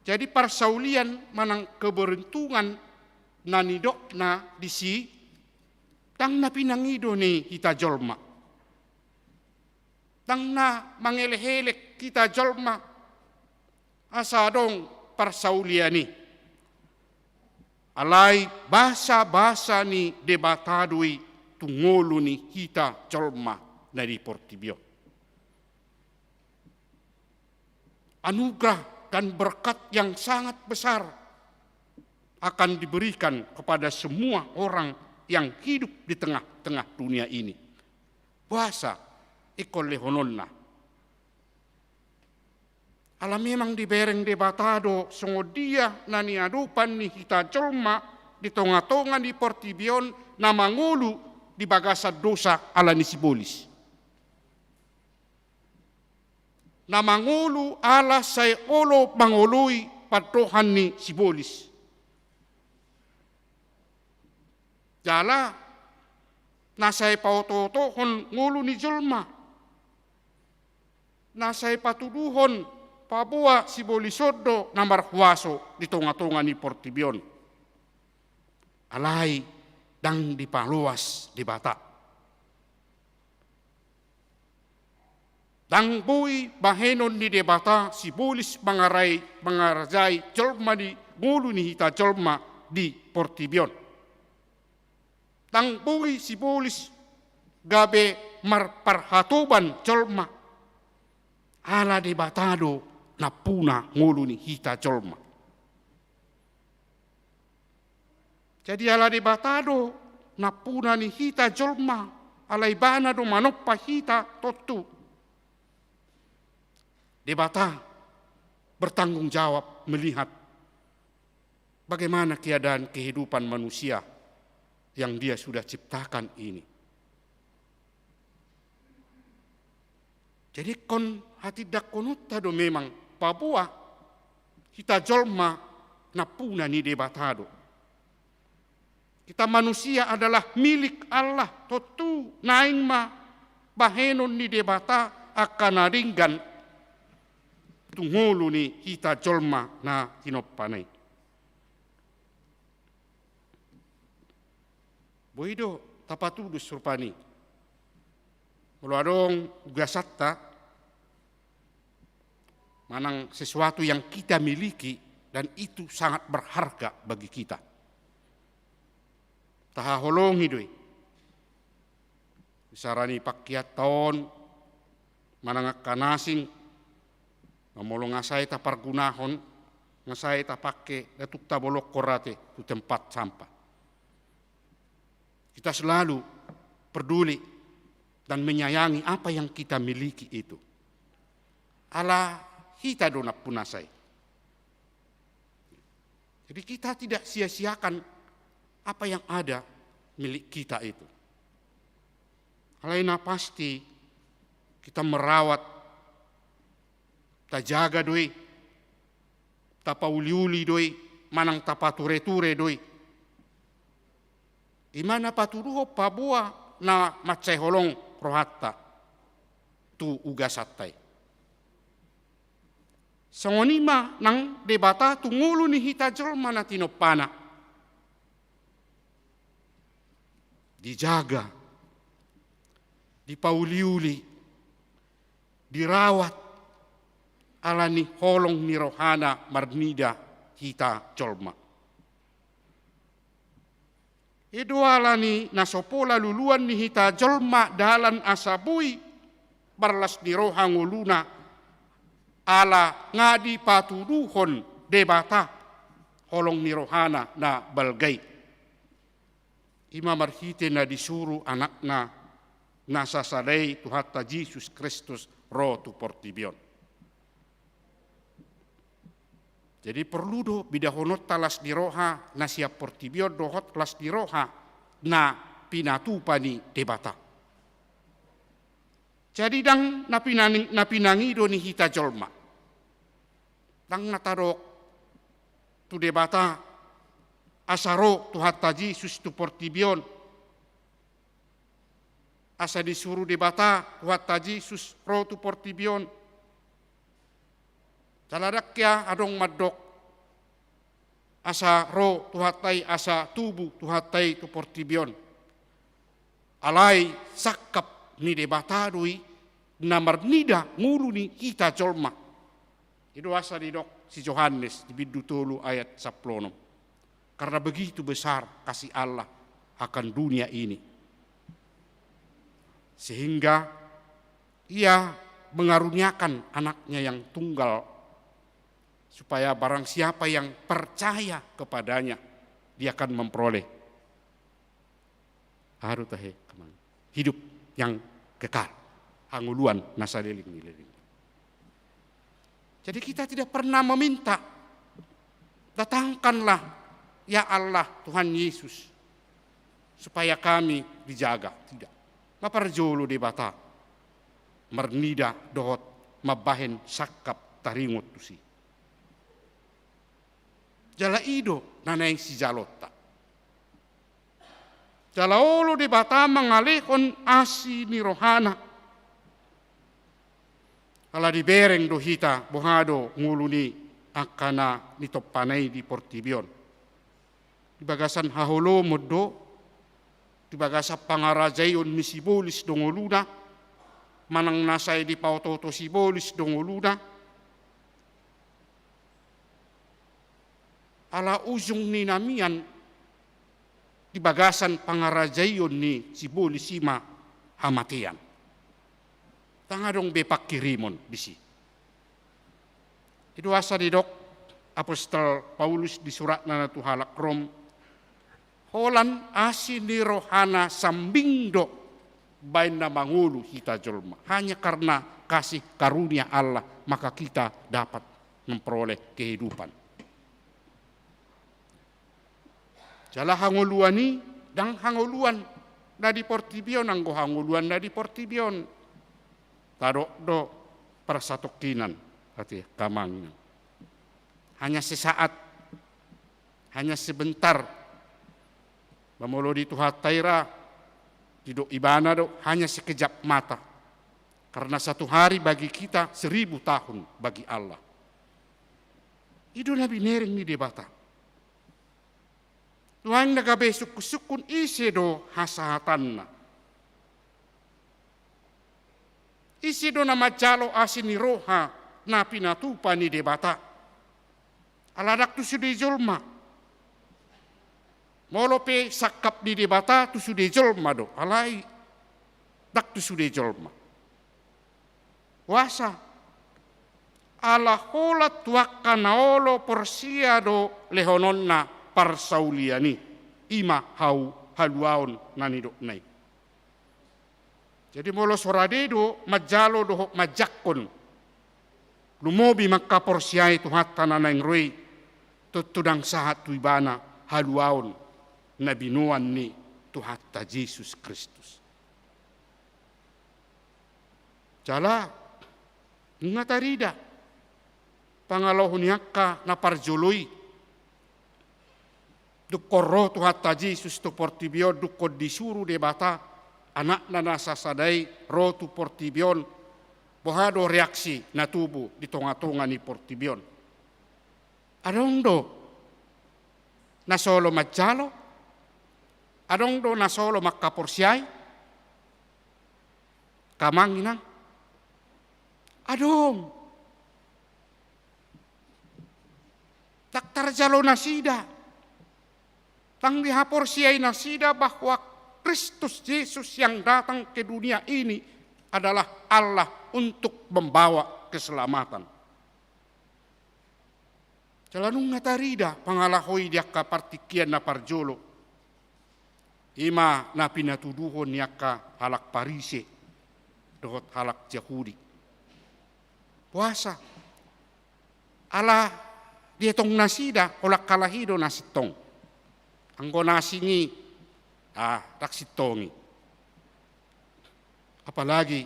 Jadi parsaulian manang keberuntungan na nidokna disi, ndang na pinangido ni hita jolma. Ndang na mangelekelek hita jolma asa adong parsaulian i. Alai basabasa ni Debata do i tu ngolu ni hita jolma na di portibi on. Anugerah dan berkat yang sangat besar akan diberikan kepada semua orang yang hidup di tengah-tengah dunia ini. Boasa ingkon lehononna? Ala memang dibereng Debata do songon dia na niadopan ni hita jolma di tongatonga ni portibi on na mangolu di bagasan dosa ala ni sibolis. Na mangolu ala sai olo mangoloi pandohan ni sibolis. Jala na sai paotootohon ngolu ni jolma, na sai patuduhon paboa sibolis on do na marhuaso di tongatonga ni portibi on. Alai ndang dipaloas Debata. Ndang boi bahenon ni Debata sibolis mangarai, mangarajai jolma di ngolu ni hita jolma di portibi on. Ndang boi sibolis gabe marparhatoban jolma. Ala Debata do nampuna ngolu ni hita jolma. Jadi ala Debata do nampuna ni hita jolma, ala Ibana do manompa hita tontu. Debata bertanggung jawab melihat bagaimana keadaan kehidupan manusia yang Dia sudah ciptakan ini. Jadi ingkon hatindangkononta do memang paboa hita jolma nampuna ni Debata do. Kita manusia adalah milik Allah, tontu naeng ma bahenon ni Debata angka na denggan tu ngolu ni hita jolma na tinompana i. Boi do tapatudos rupani. Molo adong ugasanta, manang sesuatu yang kita miliki dan itu sangat berharga bagi kita. Tahaholongi do i. Bisarani pakeanta on, manang angka na asing, molo nga sai tapargunahon, nga sai tapake, da tung tabolongkon ate tu tempat sampah. Kita selalu peduli dan menyayangi apa yang kita miliki itu. Ala hita do nampunasa i. Jadi kita tidak sia-siakan apa yang ada milik kita itu. Alai na pasti kita merawat, tajaga do i, tapauliuli do i, manang tapatureture do i. I ma na patuduhon paboa na mansai holong rohanta tu ugasanta i. Songon i ma nang Debata tu ngolu ni hita jolma na tinompana. Dijaga, dipauliuli, dirawat, ala ni holong ni rohana marnida hita jolma. I do ala ni na so pola luluan ni hita jolma dalan asa boi marlas ni roha ngoluna, ala nga dipatuduhon Debata holong ni rohana na balga i. I ma marhite na disuru Anakna na sasada i, Tuhanta Jesus Kristus, ro tu portibi on. Jadi porlu do bedahononta las ni roha na sian portibi on dohot las ni roha na pinatupa ni Debata. Jadi ndang na pinang-, na pinangido ni hita jolma. Ndang na tadok tu Debata asa ro Tuhanta Jesus tu portibi on. Asa disuru Debata Tuhanta Jesus ro tu portibi on. Jala ndang ia adong mandok asa ro Tuhanta i, asa tubu Tuhanta i tu portibi on. Alai sangkap ni Debata do i na marnida ngolu ni hita jolma. I do asa didok si Johannes di bindu tolu ayat sampulu onom. Karena begitu besar kasih Allah akan dunia ini, sehingga Ia mengaruniakan Anaknya yang tunggal, supaya barang siapa yang percaya kepada-Nya, dia akan memperoleh, aha do tahe, hidup yang kekal, hangoluan na saleleng ni leleng. Jadi kita tidak pernah meminta, "Datangkanlah, ya Allah, Tuhan Yesus, supaya kami dijaga." Tidak. Nga parjolo Debata marnida dohot mambahen sangkap taringot tusi. Jala i do na naeng sijalonta. Jala olo Debata mangalehon asi ni rohana. Ala dibereng do hita boha do ngolu ni angka na nitompana i di portibi on. Di bagasan haholomon do, di bagasan pangarajaion ni sibolis do ngoluna, manang na sai dipaotooto sibolis do ngoluna. Ala ujung ni na mian di bagasan pangarajaion ni sibolis i ma hamatean. Ndang adong be pangkirimon disi. I do asa didok apostel Paulus di suratna na tu halak Rom, holan asi ni rohana sambing do baen na mangolu hita jolma. Hanya karena kasih karunia Allah, maka kita dapat memperoleh kehidupan. Jala hangoluan i ndang hangoluan na di portibi on, anggo hangoluan na di portibi on tadok do parsatongkinan, ate, amang inang. Hanya sesaat, hanya sebentar. Molo di Tuhanta i ra, didok ibana do hanya sekejap mata. Karena satu hari bagi kita seribu tahun bagi Allah. I do na binereng ni Debata. Nuaeng na gabe sungkun-sungkun ise do hasahatanna. Ise do na manjalo asi ni roha na pinatupa ni Debata. Ala ndang tu sude jolma. Molo pe sangkap ni Debata tu sude jolma do, alai ndang tu sude jolma. Boasa? Ala holan tu angka na olo porsea do lehononna parsaulian i, i ma hau haluaon na nidokna i. Jadi molo so rade do manjalo dohot manjangkon, lumobi mangkaporseai Tuhanta na naeng ro i, tontu ndang sahat tu ibana haluaon na binoan ni Tuhanta Jesus Kristus. Jala nunga tarida pangalaho ni angka na parjolo i. Dungkon ro Tuhanta Jesus tu portibi on, dungkon disuru Debata Anakna na sasada i ro tu portibi on, boha do reaksi na tubu di tonga-tonga ni portibi on? Adong do na so olo manjalo? Adong do na so olo mangkaporseai? Amang inang, adong. Ndang tarjalo nasida. Ndang dihaporseai nasida bahwa Kristus Jesus yang datang ke dunia ini adalah Allah untuk membawa keselamatan. Jala nunga tarida pangalaho i di angka partingkian na parjolo. I ma na pinatuduhon ni angka halak Parise dohot halak Jahudi. Boasa? Ala dietong nasida, holan halak i do na sintong. Anggo na asing i, ah, ndang sintong i. Apalagi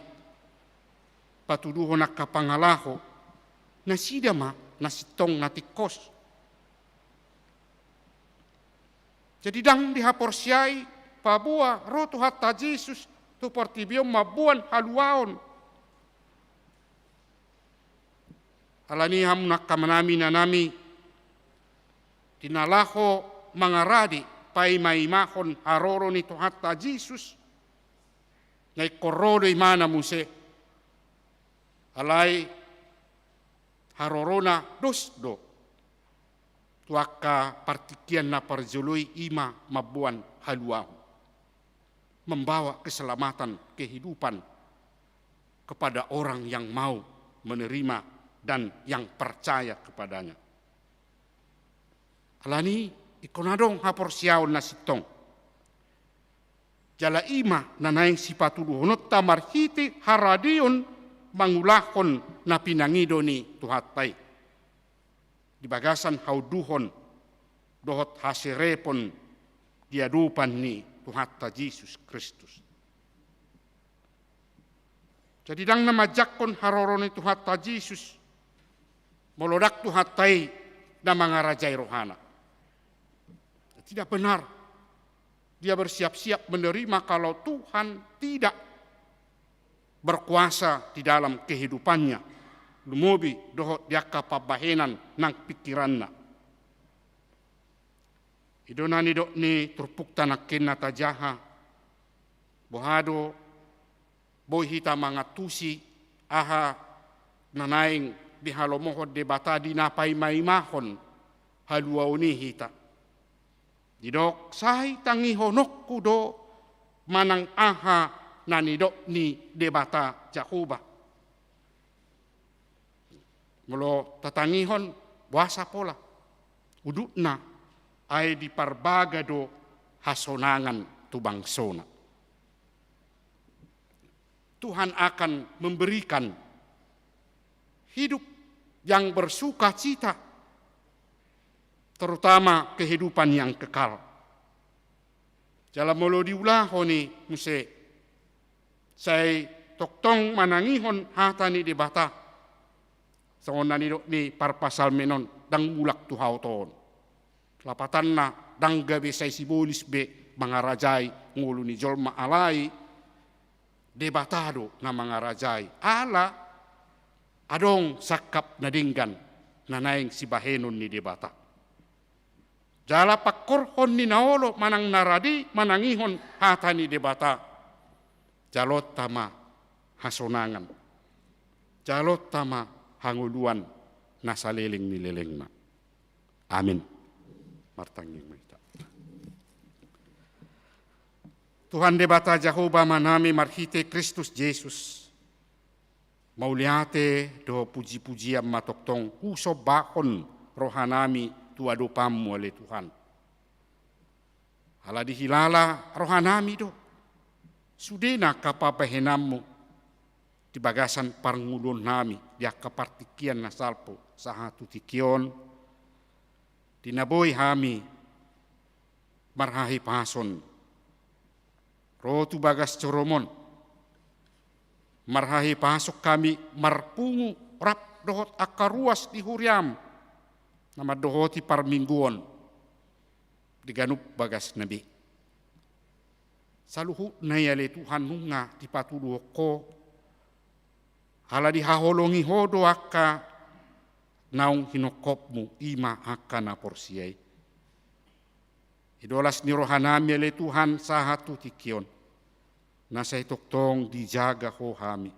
patuduhon angka pangalaho, nasida ma na sintong, na tingkos. Jadi ndang dihaporseai paboa ro Tuhanta Jesus tu portibi on mamboan haluaon. Alani i hamu angka inang, inanami, di na laho mangarade paima-imahon haroro ni Tuhanta Jesus, na ingkon ro do ibana muse. Alai harorona dos do tu angka partingkian na parjolo i, i ma mamboan haluaon, membawa keselamatan, kehidupan kepada orang yang mau menerima dan yang percaya kepada-Nya. Alani i ingkon adong haporseaon na sintong. Jala i ma na naeng sipatuduhononta marhite haradeon mangulahon na pinangido ni Tuhanta i di bagasan haunduhon dohot haserepon di adopan ni Tuhanta Jesus Kristus. Jadi ndang na manjangkon haroro ni Tuhanta Jesus molo ndang Tuhanta i na mangarajai rohana. Tidak benar. Dia bersiap-siap menerima kalau Tuhan tidak berkuasa di dalam kehidupannya, lumobi dohot di angka pambahenan nang pingkiranna. I do na nidok ni turpukta nangkin na tajaha, boha do boi hita mangantusi aha na naeng dihalomohon Debata di na paima-imahon haluaon i hita. Didok, sai tangihononku do manang aha na nidok ni Debata Jahowa. Molo tatangihon, boasa pola? Udutna, ai diparbaga do hasonangan tu bangsona. Tuhan akan memberikan hidup yang bersukacita, terutama kehidupan yang kekal. Jala molo diulahon i muse, sai tongtong manangihon hata ni Debata. Songon na nidok ni parpsalmen on, ndang mulak tu haotoon. Lapatanna, ndang gabe sai sibolis be mangarajai ngolu ni jolma, alai Debata do na mangarajai. Ala adong sangkap na denggan na naeng sibahenon ni Debata. Jala pangkorhon ni na olo manang na radi manangihon hata ni Debata, jalonta ma hasonangan, jalonta ma hangoluan na saleleng ni lelengna. Amin. Martangiang ma hita. Tuhan Debata Jahowa Amanami, marhite Kristus Jesus, mauliate dohot pujipujian ma tongtong husombahon rohanami tu adopanmu, ale Tuhan. Ala dihilala rohanami do sudena angka pambahenanmu di bagasan parngoluonnami di angka partingkian na salpu sahat tu tingki on, di na boi hami marhahipason ro tu bagas joroMon. Marhahipason hami marpungu rap dohot angka ruas di huriaM na mandohoti parmingguon di ganup bagasna be. Saluhutna i, ale Tuhan, nunga dipatuduhon Ho, ala dihaholongi Ho do angka naung hinongkopmu, i ma angka na porsea i. Idolas ni rohanami, ale Tuhan, sahat tu tingki on, na sai tongtong dijaga Ho hami,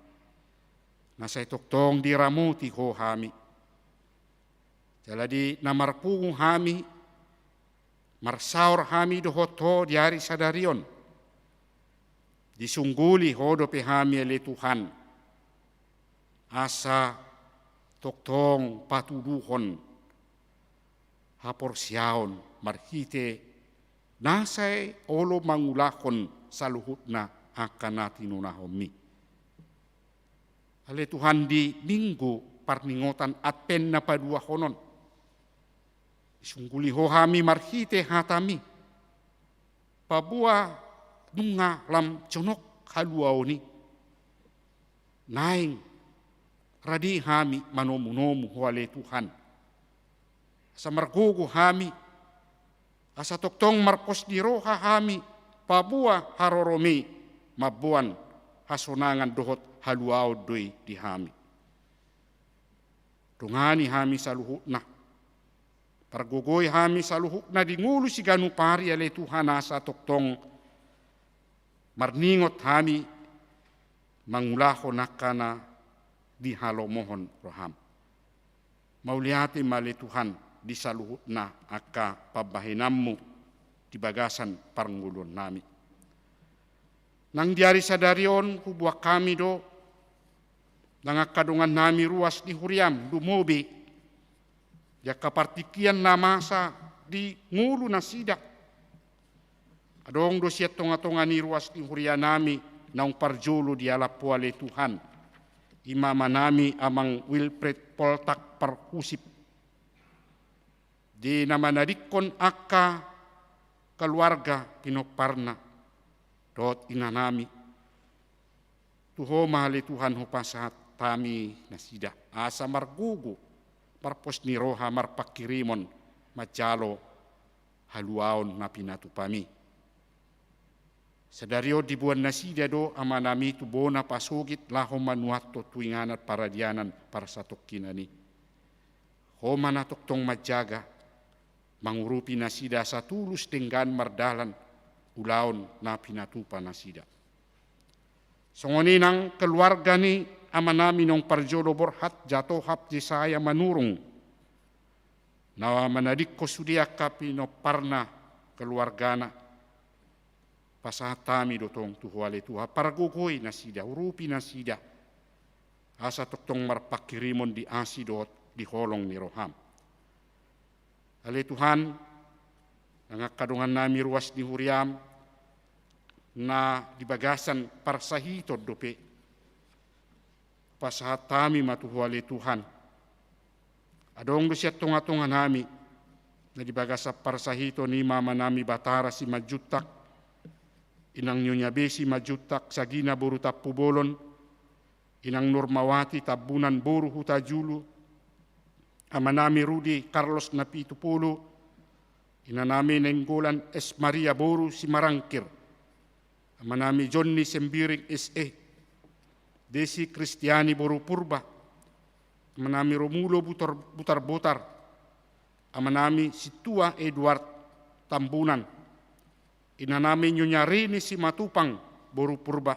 na sai tongtong diramoti Ho hami. Jala di na marpungu hami, marsaor hami dohot Ho di ari sadari on, disungguli Ho dope hami, ale Tuhan, asa tongtong patuduhon haporseaon marhite na sai olo mangulahon saluhutna angka na tinonahonmi. Ale Tuhan, di Minggu parningotan Advent na paduahon on, disungguli Ho hami marhite hataMi, paboa nunga lam jonok haluaon i, naeng rade hami manomunomu Ho, ale Tuhan, asa margogo hami, asa tongtong marpos ni roha hami, paboa haroroMi mamboan hasonangan dohot haluaon do i di hami. Dongani hami saluhutna, pargogoi hami saluhutna di ngolu siganup ari, ale Tuhan, asa tongtong marningot hami mangulahon angka na dihalomohon rohaM. Mauliate ma, ale Tuhan, di saluhutna angka pambahenanMu di bagasan parngoluonnami. Nang di ari sadari on huboan hami do nang angka dongannami ruas di huriaM, lumobi di angka partingkian na masa di ngolu nasida. Adong do sian tongatonga ni ruas ni hurianami naung parjolo dialap Ho, ale Tuhan, i ma amanami Amang Wilfred Poltak Parhusip, di na manadingkon angka keluarga pinomparna dohot inanami. Tu Ho ma, ale Tuhan, hupasahat hami nasida, asa margogo, marpos ni roha, marpanghirimon manjalo haluaon na pinatupami. Sadari on diboan nasida do amanami tu bona pasogit laho manuathon tu inganan paradianan parsatongkinan i. Ho ma na tongtong manjaga, mangurupi nasida asa tulus denggan mardalan ulaon na pinatupa nasida. Songon i nang keluarga ni amanami naung parjolo borhat Jatohap Jesaya Manurung, na manadingkon sude angka pinomparna, keluargana. Pasahat hami do tong tu Ho, ale Tuhan, pargogoi nasida, urupi nasida, asa tongtong marpanghirimon di asi dohot di holong ni roham. Ale Tuhan, nang angka dongannami ruas ni huriam, na di bagasan parsahiton dope, pasahat hami ma tu Ho, ale Tuhan. Adong do sian tongatonganami na di bagasan parsahiton, i ma amanami Batara Simanjuntak, inang Nyonya Besi Manjuntak, Sagina boru Tampubolon, inang Nurmawati Tambunan boru Hutajulu, amanami Rudi Carlos Napitupulu, Inanami Nainggolan S. Maria boru Simarangkir, amanami Jonni Sembiring S E, Desi Kristiani boru Purba, amanami Romulo Butar-, Butarbutar, amanami Sintua Eduard Tambunan, inanami Nyonya Rini Simatupang boru Purba,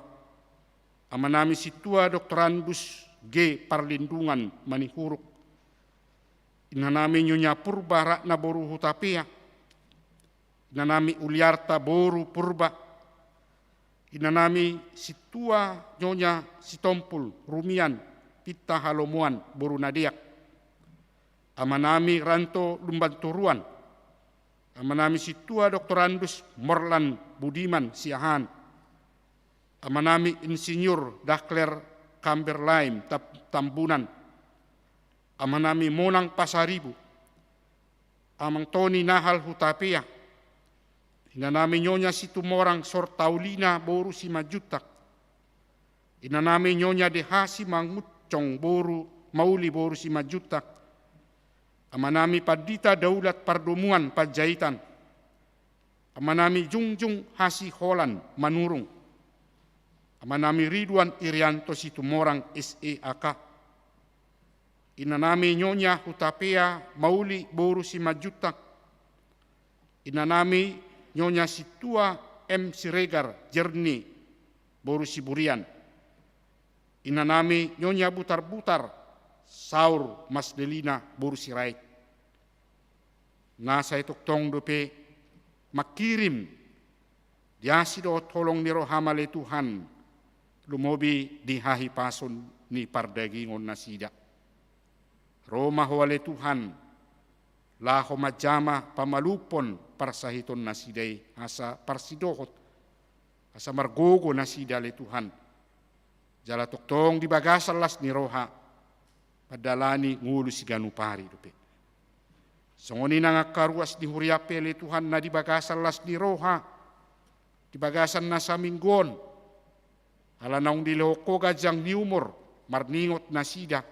amanami Sintua Doktorandus G. Parlindungan Manihuruk, inanami Nyonya Purba Ratna boru Hutapea, inanami Uliarta boru Purba, inanami Sintua Nyonya Sitompul Rumian Pinta Halomoan boru Nadeak, amanami Ranto Lumbantoruan, amanami Sintua Doktorandus Morlan Budiman Siahaan, amanami Insinyur Dakler Kamberlain Tam-, Tambunan, amanami Monang Pasaribu, amang Toni Nahal Hutapea, inanami Nyonya Situmorang Sortaulina boru Simanjuntak, inanami Nyonya Deha Simanguncong boru Mauli boru Simanjuntak, amanami Pandita Daulat Pardomuan Panjaitan, amanami Jungjung Hasiholan Manurung, amanami Ridwan Irianto Situmorang S E A K, inanami Nyonya Hutapea Mauli boru Simanjuntak, inanami Nyonya Sintua M. Siregar Jerni boru Siburian, inanami Nyonya Butarbutar Saur Masdelina boru Sirait. Na sai tongtong dope mangkirim di asi dohot holong ni roham ale Tuhan, lumobi di hahipason ni pardagingon nasida. Ro ma Ho ale Tuhan, laho manjama pamalumhon parsahiton nasida i, asa parsidohot, asa margogo nasida ale Tuhan. Jala tongtong di bagasan las ni roha, mandalani ngolu siganup ari dope. Songon i nang angka ruas ni huriam pe ale Tuhan, na di bagasan las ni roha, di bagasan na saminggu on, ala naung dilehon Ho ganjang ni umur, marningot nasida,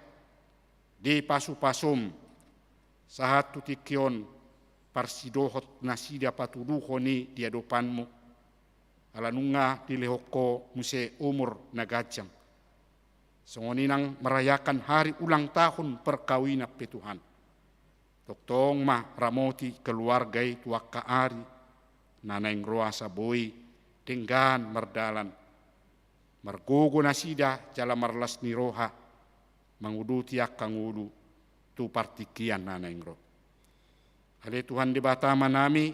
dipasupasu Ho, sahat tu tingki on parsidohot nasida patuduhon i di adopanMu, ala nunga dilehon Ho muse umur na ganjang. Songon i nang merayakan hari ulang tahun perkawinan pe Tuhan. Tongtong ma ramoti keluarga i tu angka ari na naeng ro, asa boi denggan mardalan, margogo nasida jala marlas ni roha manguduti angka ngolu tu partingkian na naeng ro. Ale Tuhan Debata Amanami,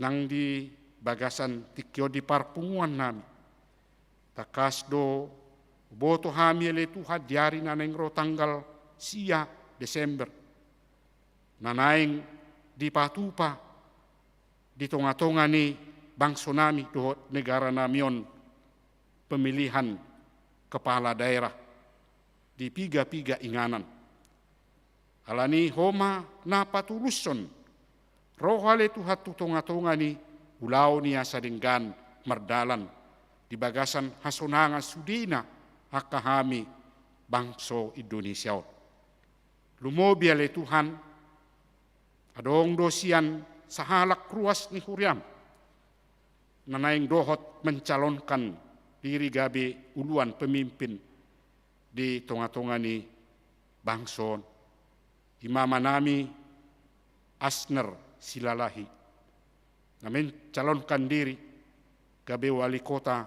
nang di bagasan tingki on di parpunguan nami, tangkas do huboto hami ale Tuhan di ari na naeng ro tanggal sia Desember, na naeng dipatupa di tongatonga ni bangso nami dohot negara nami on pemilihan kepala daerah di piga-piga inganan. Alani i Ho ma na patulushon roha ale Tuhan tu tongatonga ni ulaon i, asa denggan mardalan di bagasan hasonangan sudena angka hami bangso Indonesia on. Lumobi ale Tuhan, adong do sian sahalak ruas ni huriam na naeng dohot mencalonkan diri gabe uluan pemimpin di tongatonga ni bangso on. I ma amanami Asner Silalahi na mencalonkan diri gabe wali kota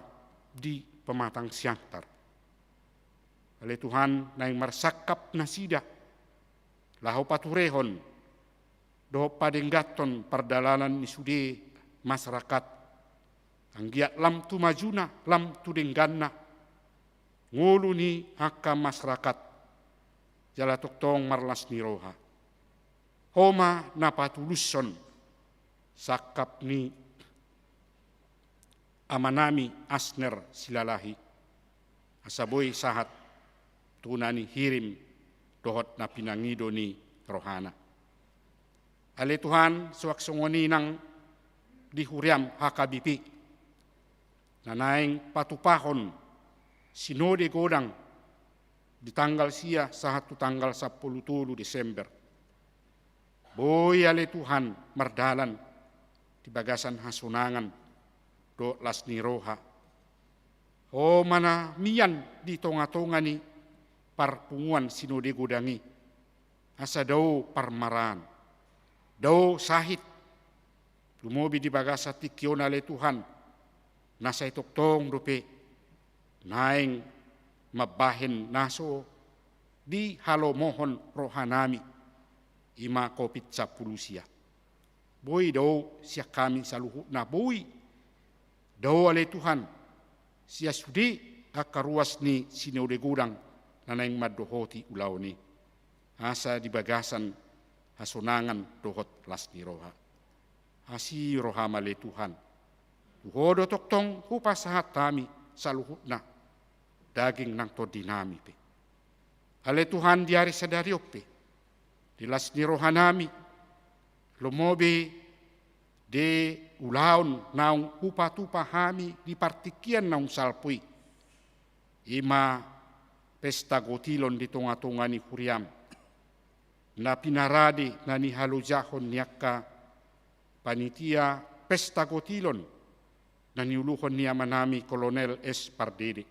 di Pematang Siantar. Ale Tuhan, naeng marsangkap nasida laho paturehon dohot padengganhon pardalanan ni sude masyarakat, anggiat lam tu majuna, lam tu dengganna ngolu ni angka masyarakat, jala tongtong marlas ni roha. Ho ma na patulushon sangkap ni amanami Asner Silalahi, asa boi sahat tu na nihirim dohot na pinangido ni rohana. Ale Tuhan, suang songon i nang di huriam H K B P na naeng patupahon sinode godang di tanggal sia sahat tu tanggal sampulu tolu Desember. Boi ale Tuhan mardalan di bagasan hasonangan dohot las ni roha. Ho ma na mian di tongatonga ni parpunguan Sinode Godang i, asa dao parmaraan, dao sahit. Lumobi di bagasan tingki on ale Tuhan, na sai tongtong dope naeng mambahen na so dihalomohon rohanami, i ma Covid sampulu sia. Boi dao sian hami saluhutna, boi dao ale Tuhan sian sude angka ruas ni Sinode Godang na naeng mandohoti ulaon i, asa di bagasan hasonangan dohot las ni roha. Asi roham ale Tuhan. Tu Ho do tongtong hupasahat hami saluhutna, daging nang tondinami pe. Ale Tuhan, di ari sadari on pe, di las ni rohanami, lumobi di ulaon naung hupatupa hami di partingkian naung salpu i, i ma pesta gotilon di tongatonga ni huriam, na pinarade na nihalojahon ni angka panitia pesta gotilon na niuluhon ni amanami Kolonel S Pardede.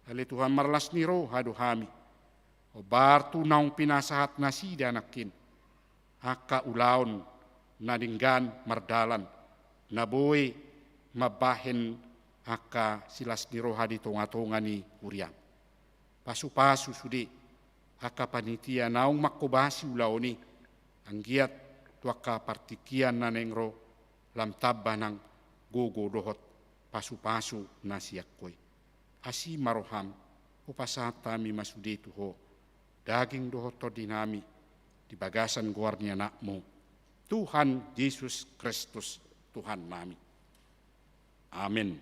Ale Tuhan, marlas ni roha do hami, hombar tu naung pinasahat nasida nangkin angka ulaon na denggan mardalan, na boi mambahen angka silas ni roha di tongatonga ni huriam. Pasupasu sude angka panitia naung manghobasi ulaon i, anggiat tu angka partingkian na naeng ro lam tamba nang gogo dohot pasupasu na sian Ho i. Asi ma roham, hupasahat hami ma sude tu Ho, daging dohot tondinami, di bagasan goar ni Anakmu, Tuhan Jesus Kristus, Tuhannami. Amen.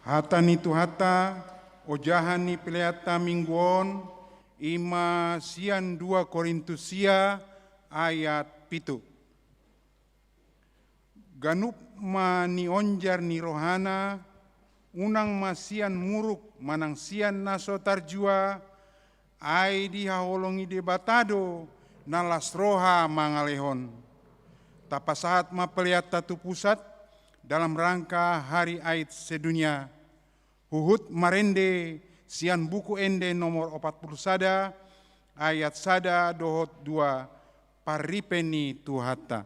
Hata ni Tuhanta, ojahan ni peleanta minggu on, i ma sian dua Korintus sia ayat pitu. Ganup ma nionjar ni rohana, unang ma sian muruk manang sian na so tarjua, ai dihaholongi Debata do na las roha mangalehon. Tapasahat ma peleanta tu pusat dalam rangka Hari Aid Sedunia. Huhut marende sian Buku Ende nomor opat pulu sada, ayat sada dohot dua, parripe ni Tuhanta.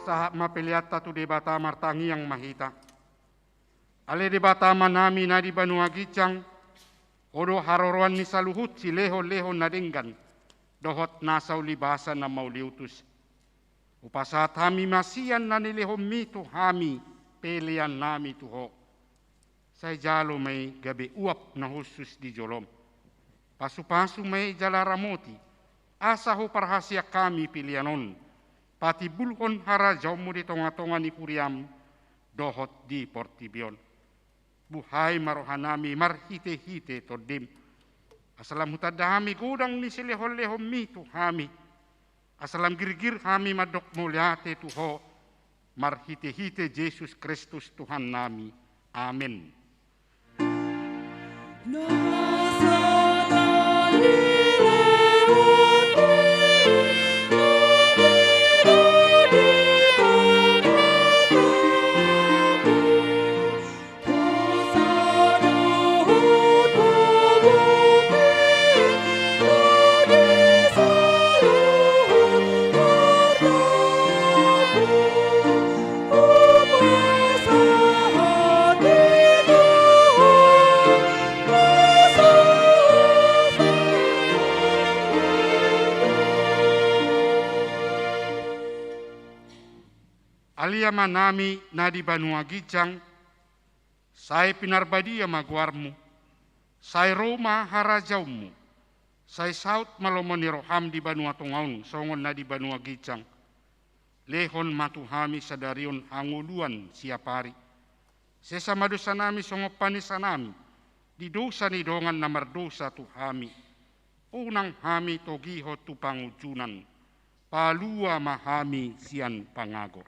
Sahat ma peleanta tu Debata, martangiang ma hita. Ale Debata Amanami na di banua ginjang, Ho do haroroan ni saluhut silehonlehon na denggan dohot nasa ulibasa na mauliutus. Hupasahat hami ma sian na nilehonMi tu hami peleannami tu Ho. Sai jalo ma i gabe uap na hushus di joloM. Pasupasu ma i jala ramoti, asa huparhaseang hami pelean on patimbulhon harajaonMu di tongatonga ni huriaM dohot di portibi on. Buhai ma rohanami marhitehite TondiM, asa lam hutanda hami godang ni silehonlehonMi tu hami, asa lam girgir hami mandok mauliate tu Ho, marhitehite Jesus Kristus Tuhannami. Amen. Ale Amanami na di banua ginjang, sai pinarbadia ma goarMu. Sai ro ma harajaonMu. Sai saut ma lomo ni rohaM di banua tonga on songon na di banua ginjang. Lehon ma tu hami sadari on hangoluan siapari. Sesa ma dosanami songon panesanami di dosa ni dongan na mardosa tu hami. Unang hami togihon tu pangunjunan. Palua ma hami sian pangago.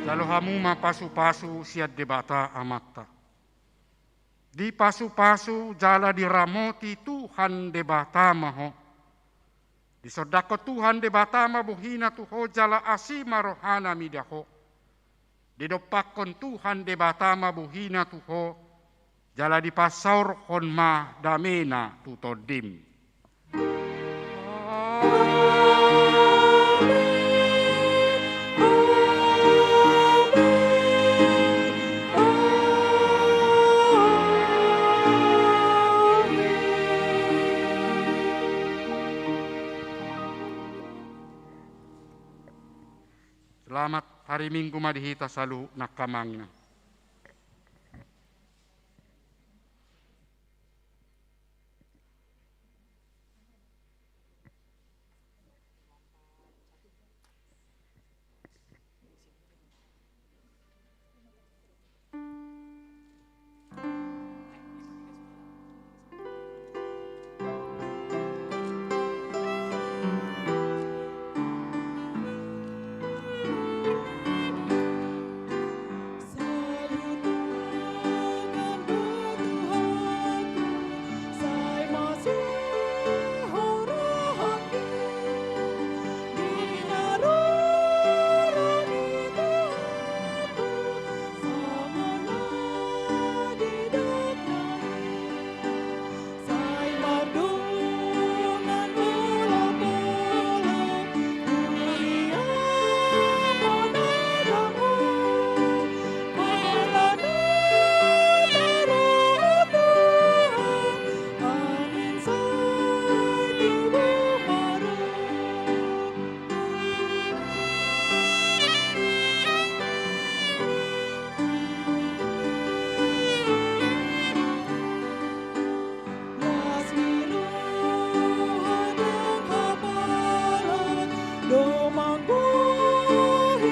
Jalo hamu ma pasupasu sian Debata Amanta. Dipasupasu jala diramoti Tuhan Debata ma ho. Disondangkon Tuhan Debata ma bohiNa tu ho jala asi ma rohaNa mida ho. Didompakkon Tuhan Debata ma bohiNa tu ho, jala dipasaorhon ma dameNa tu tondim. Selamat hari Minggu ma di hita saluhutna, angka amang inang.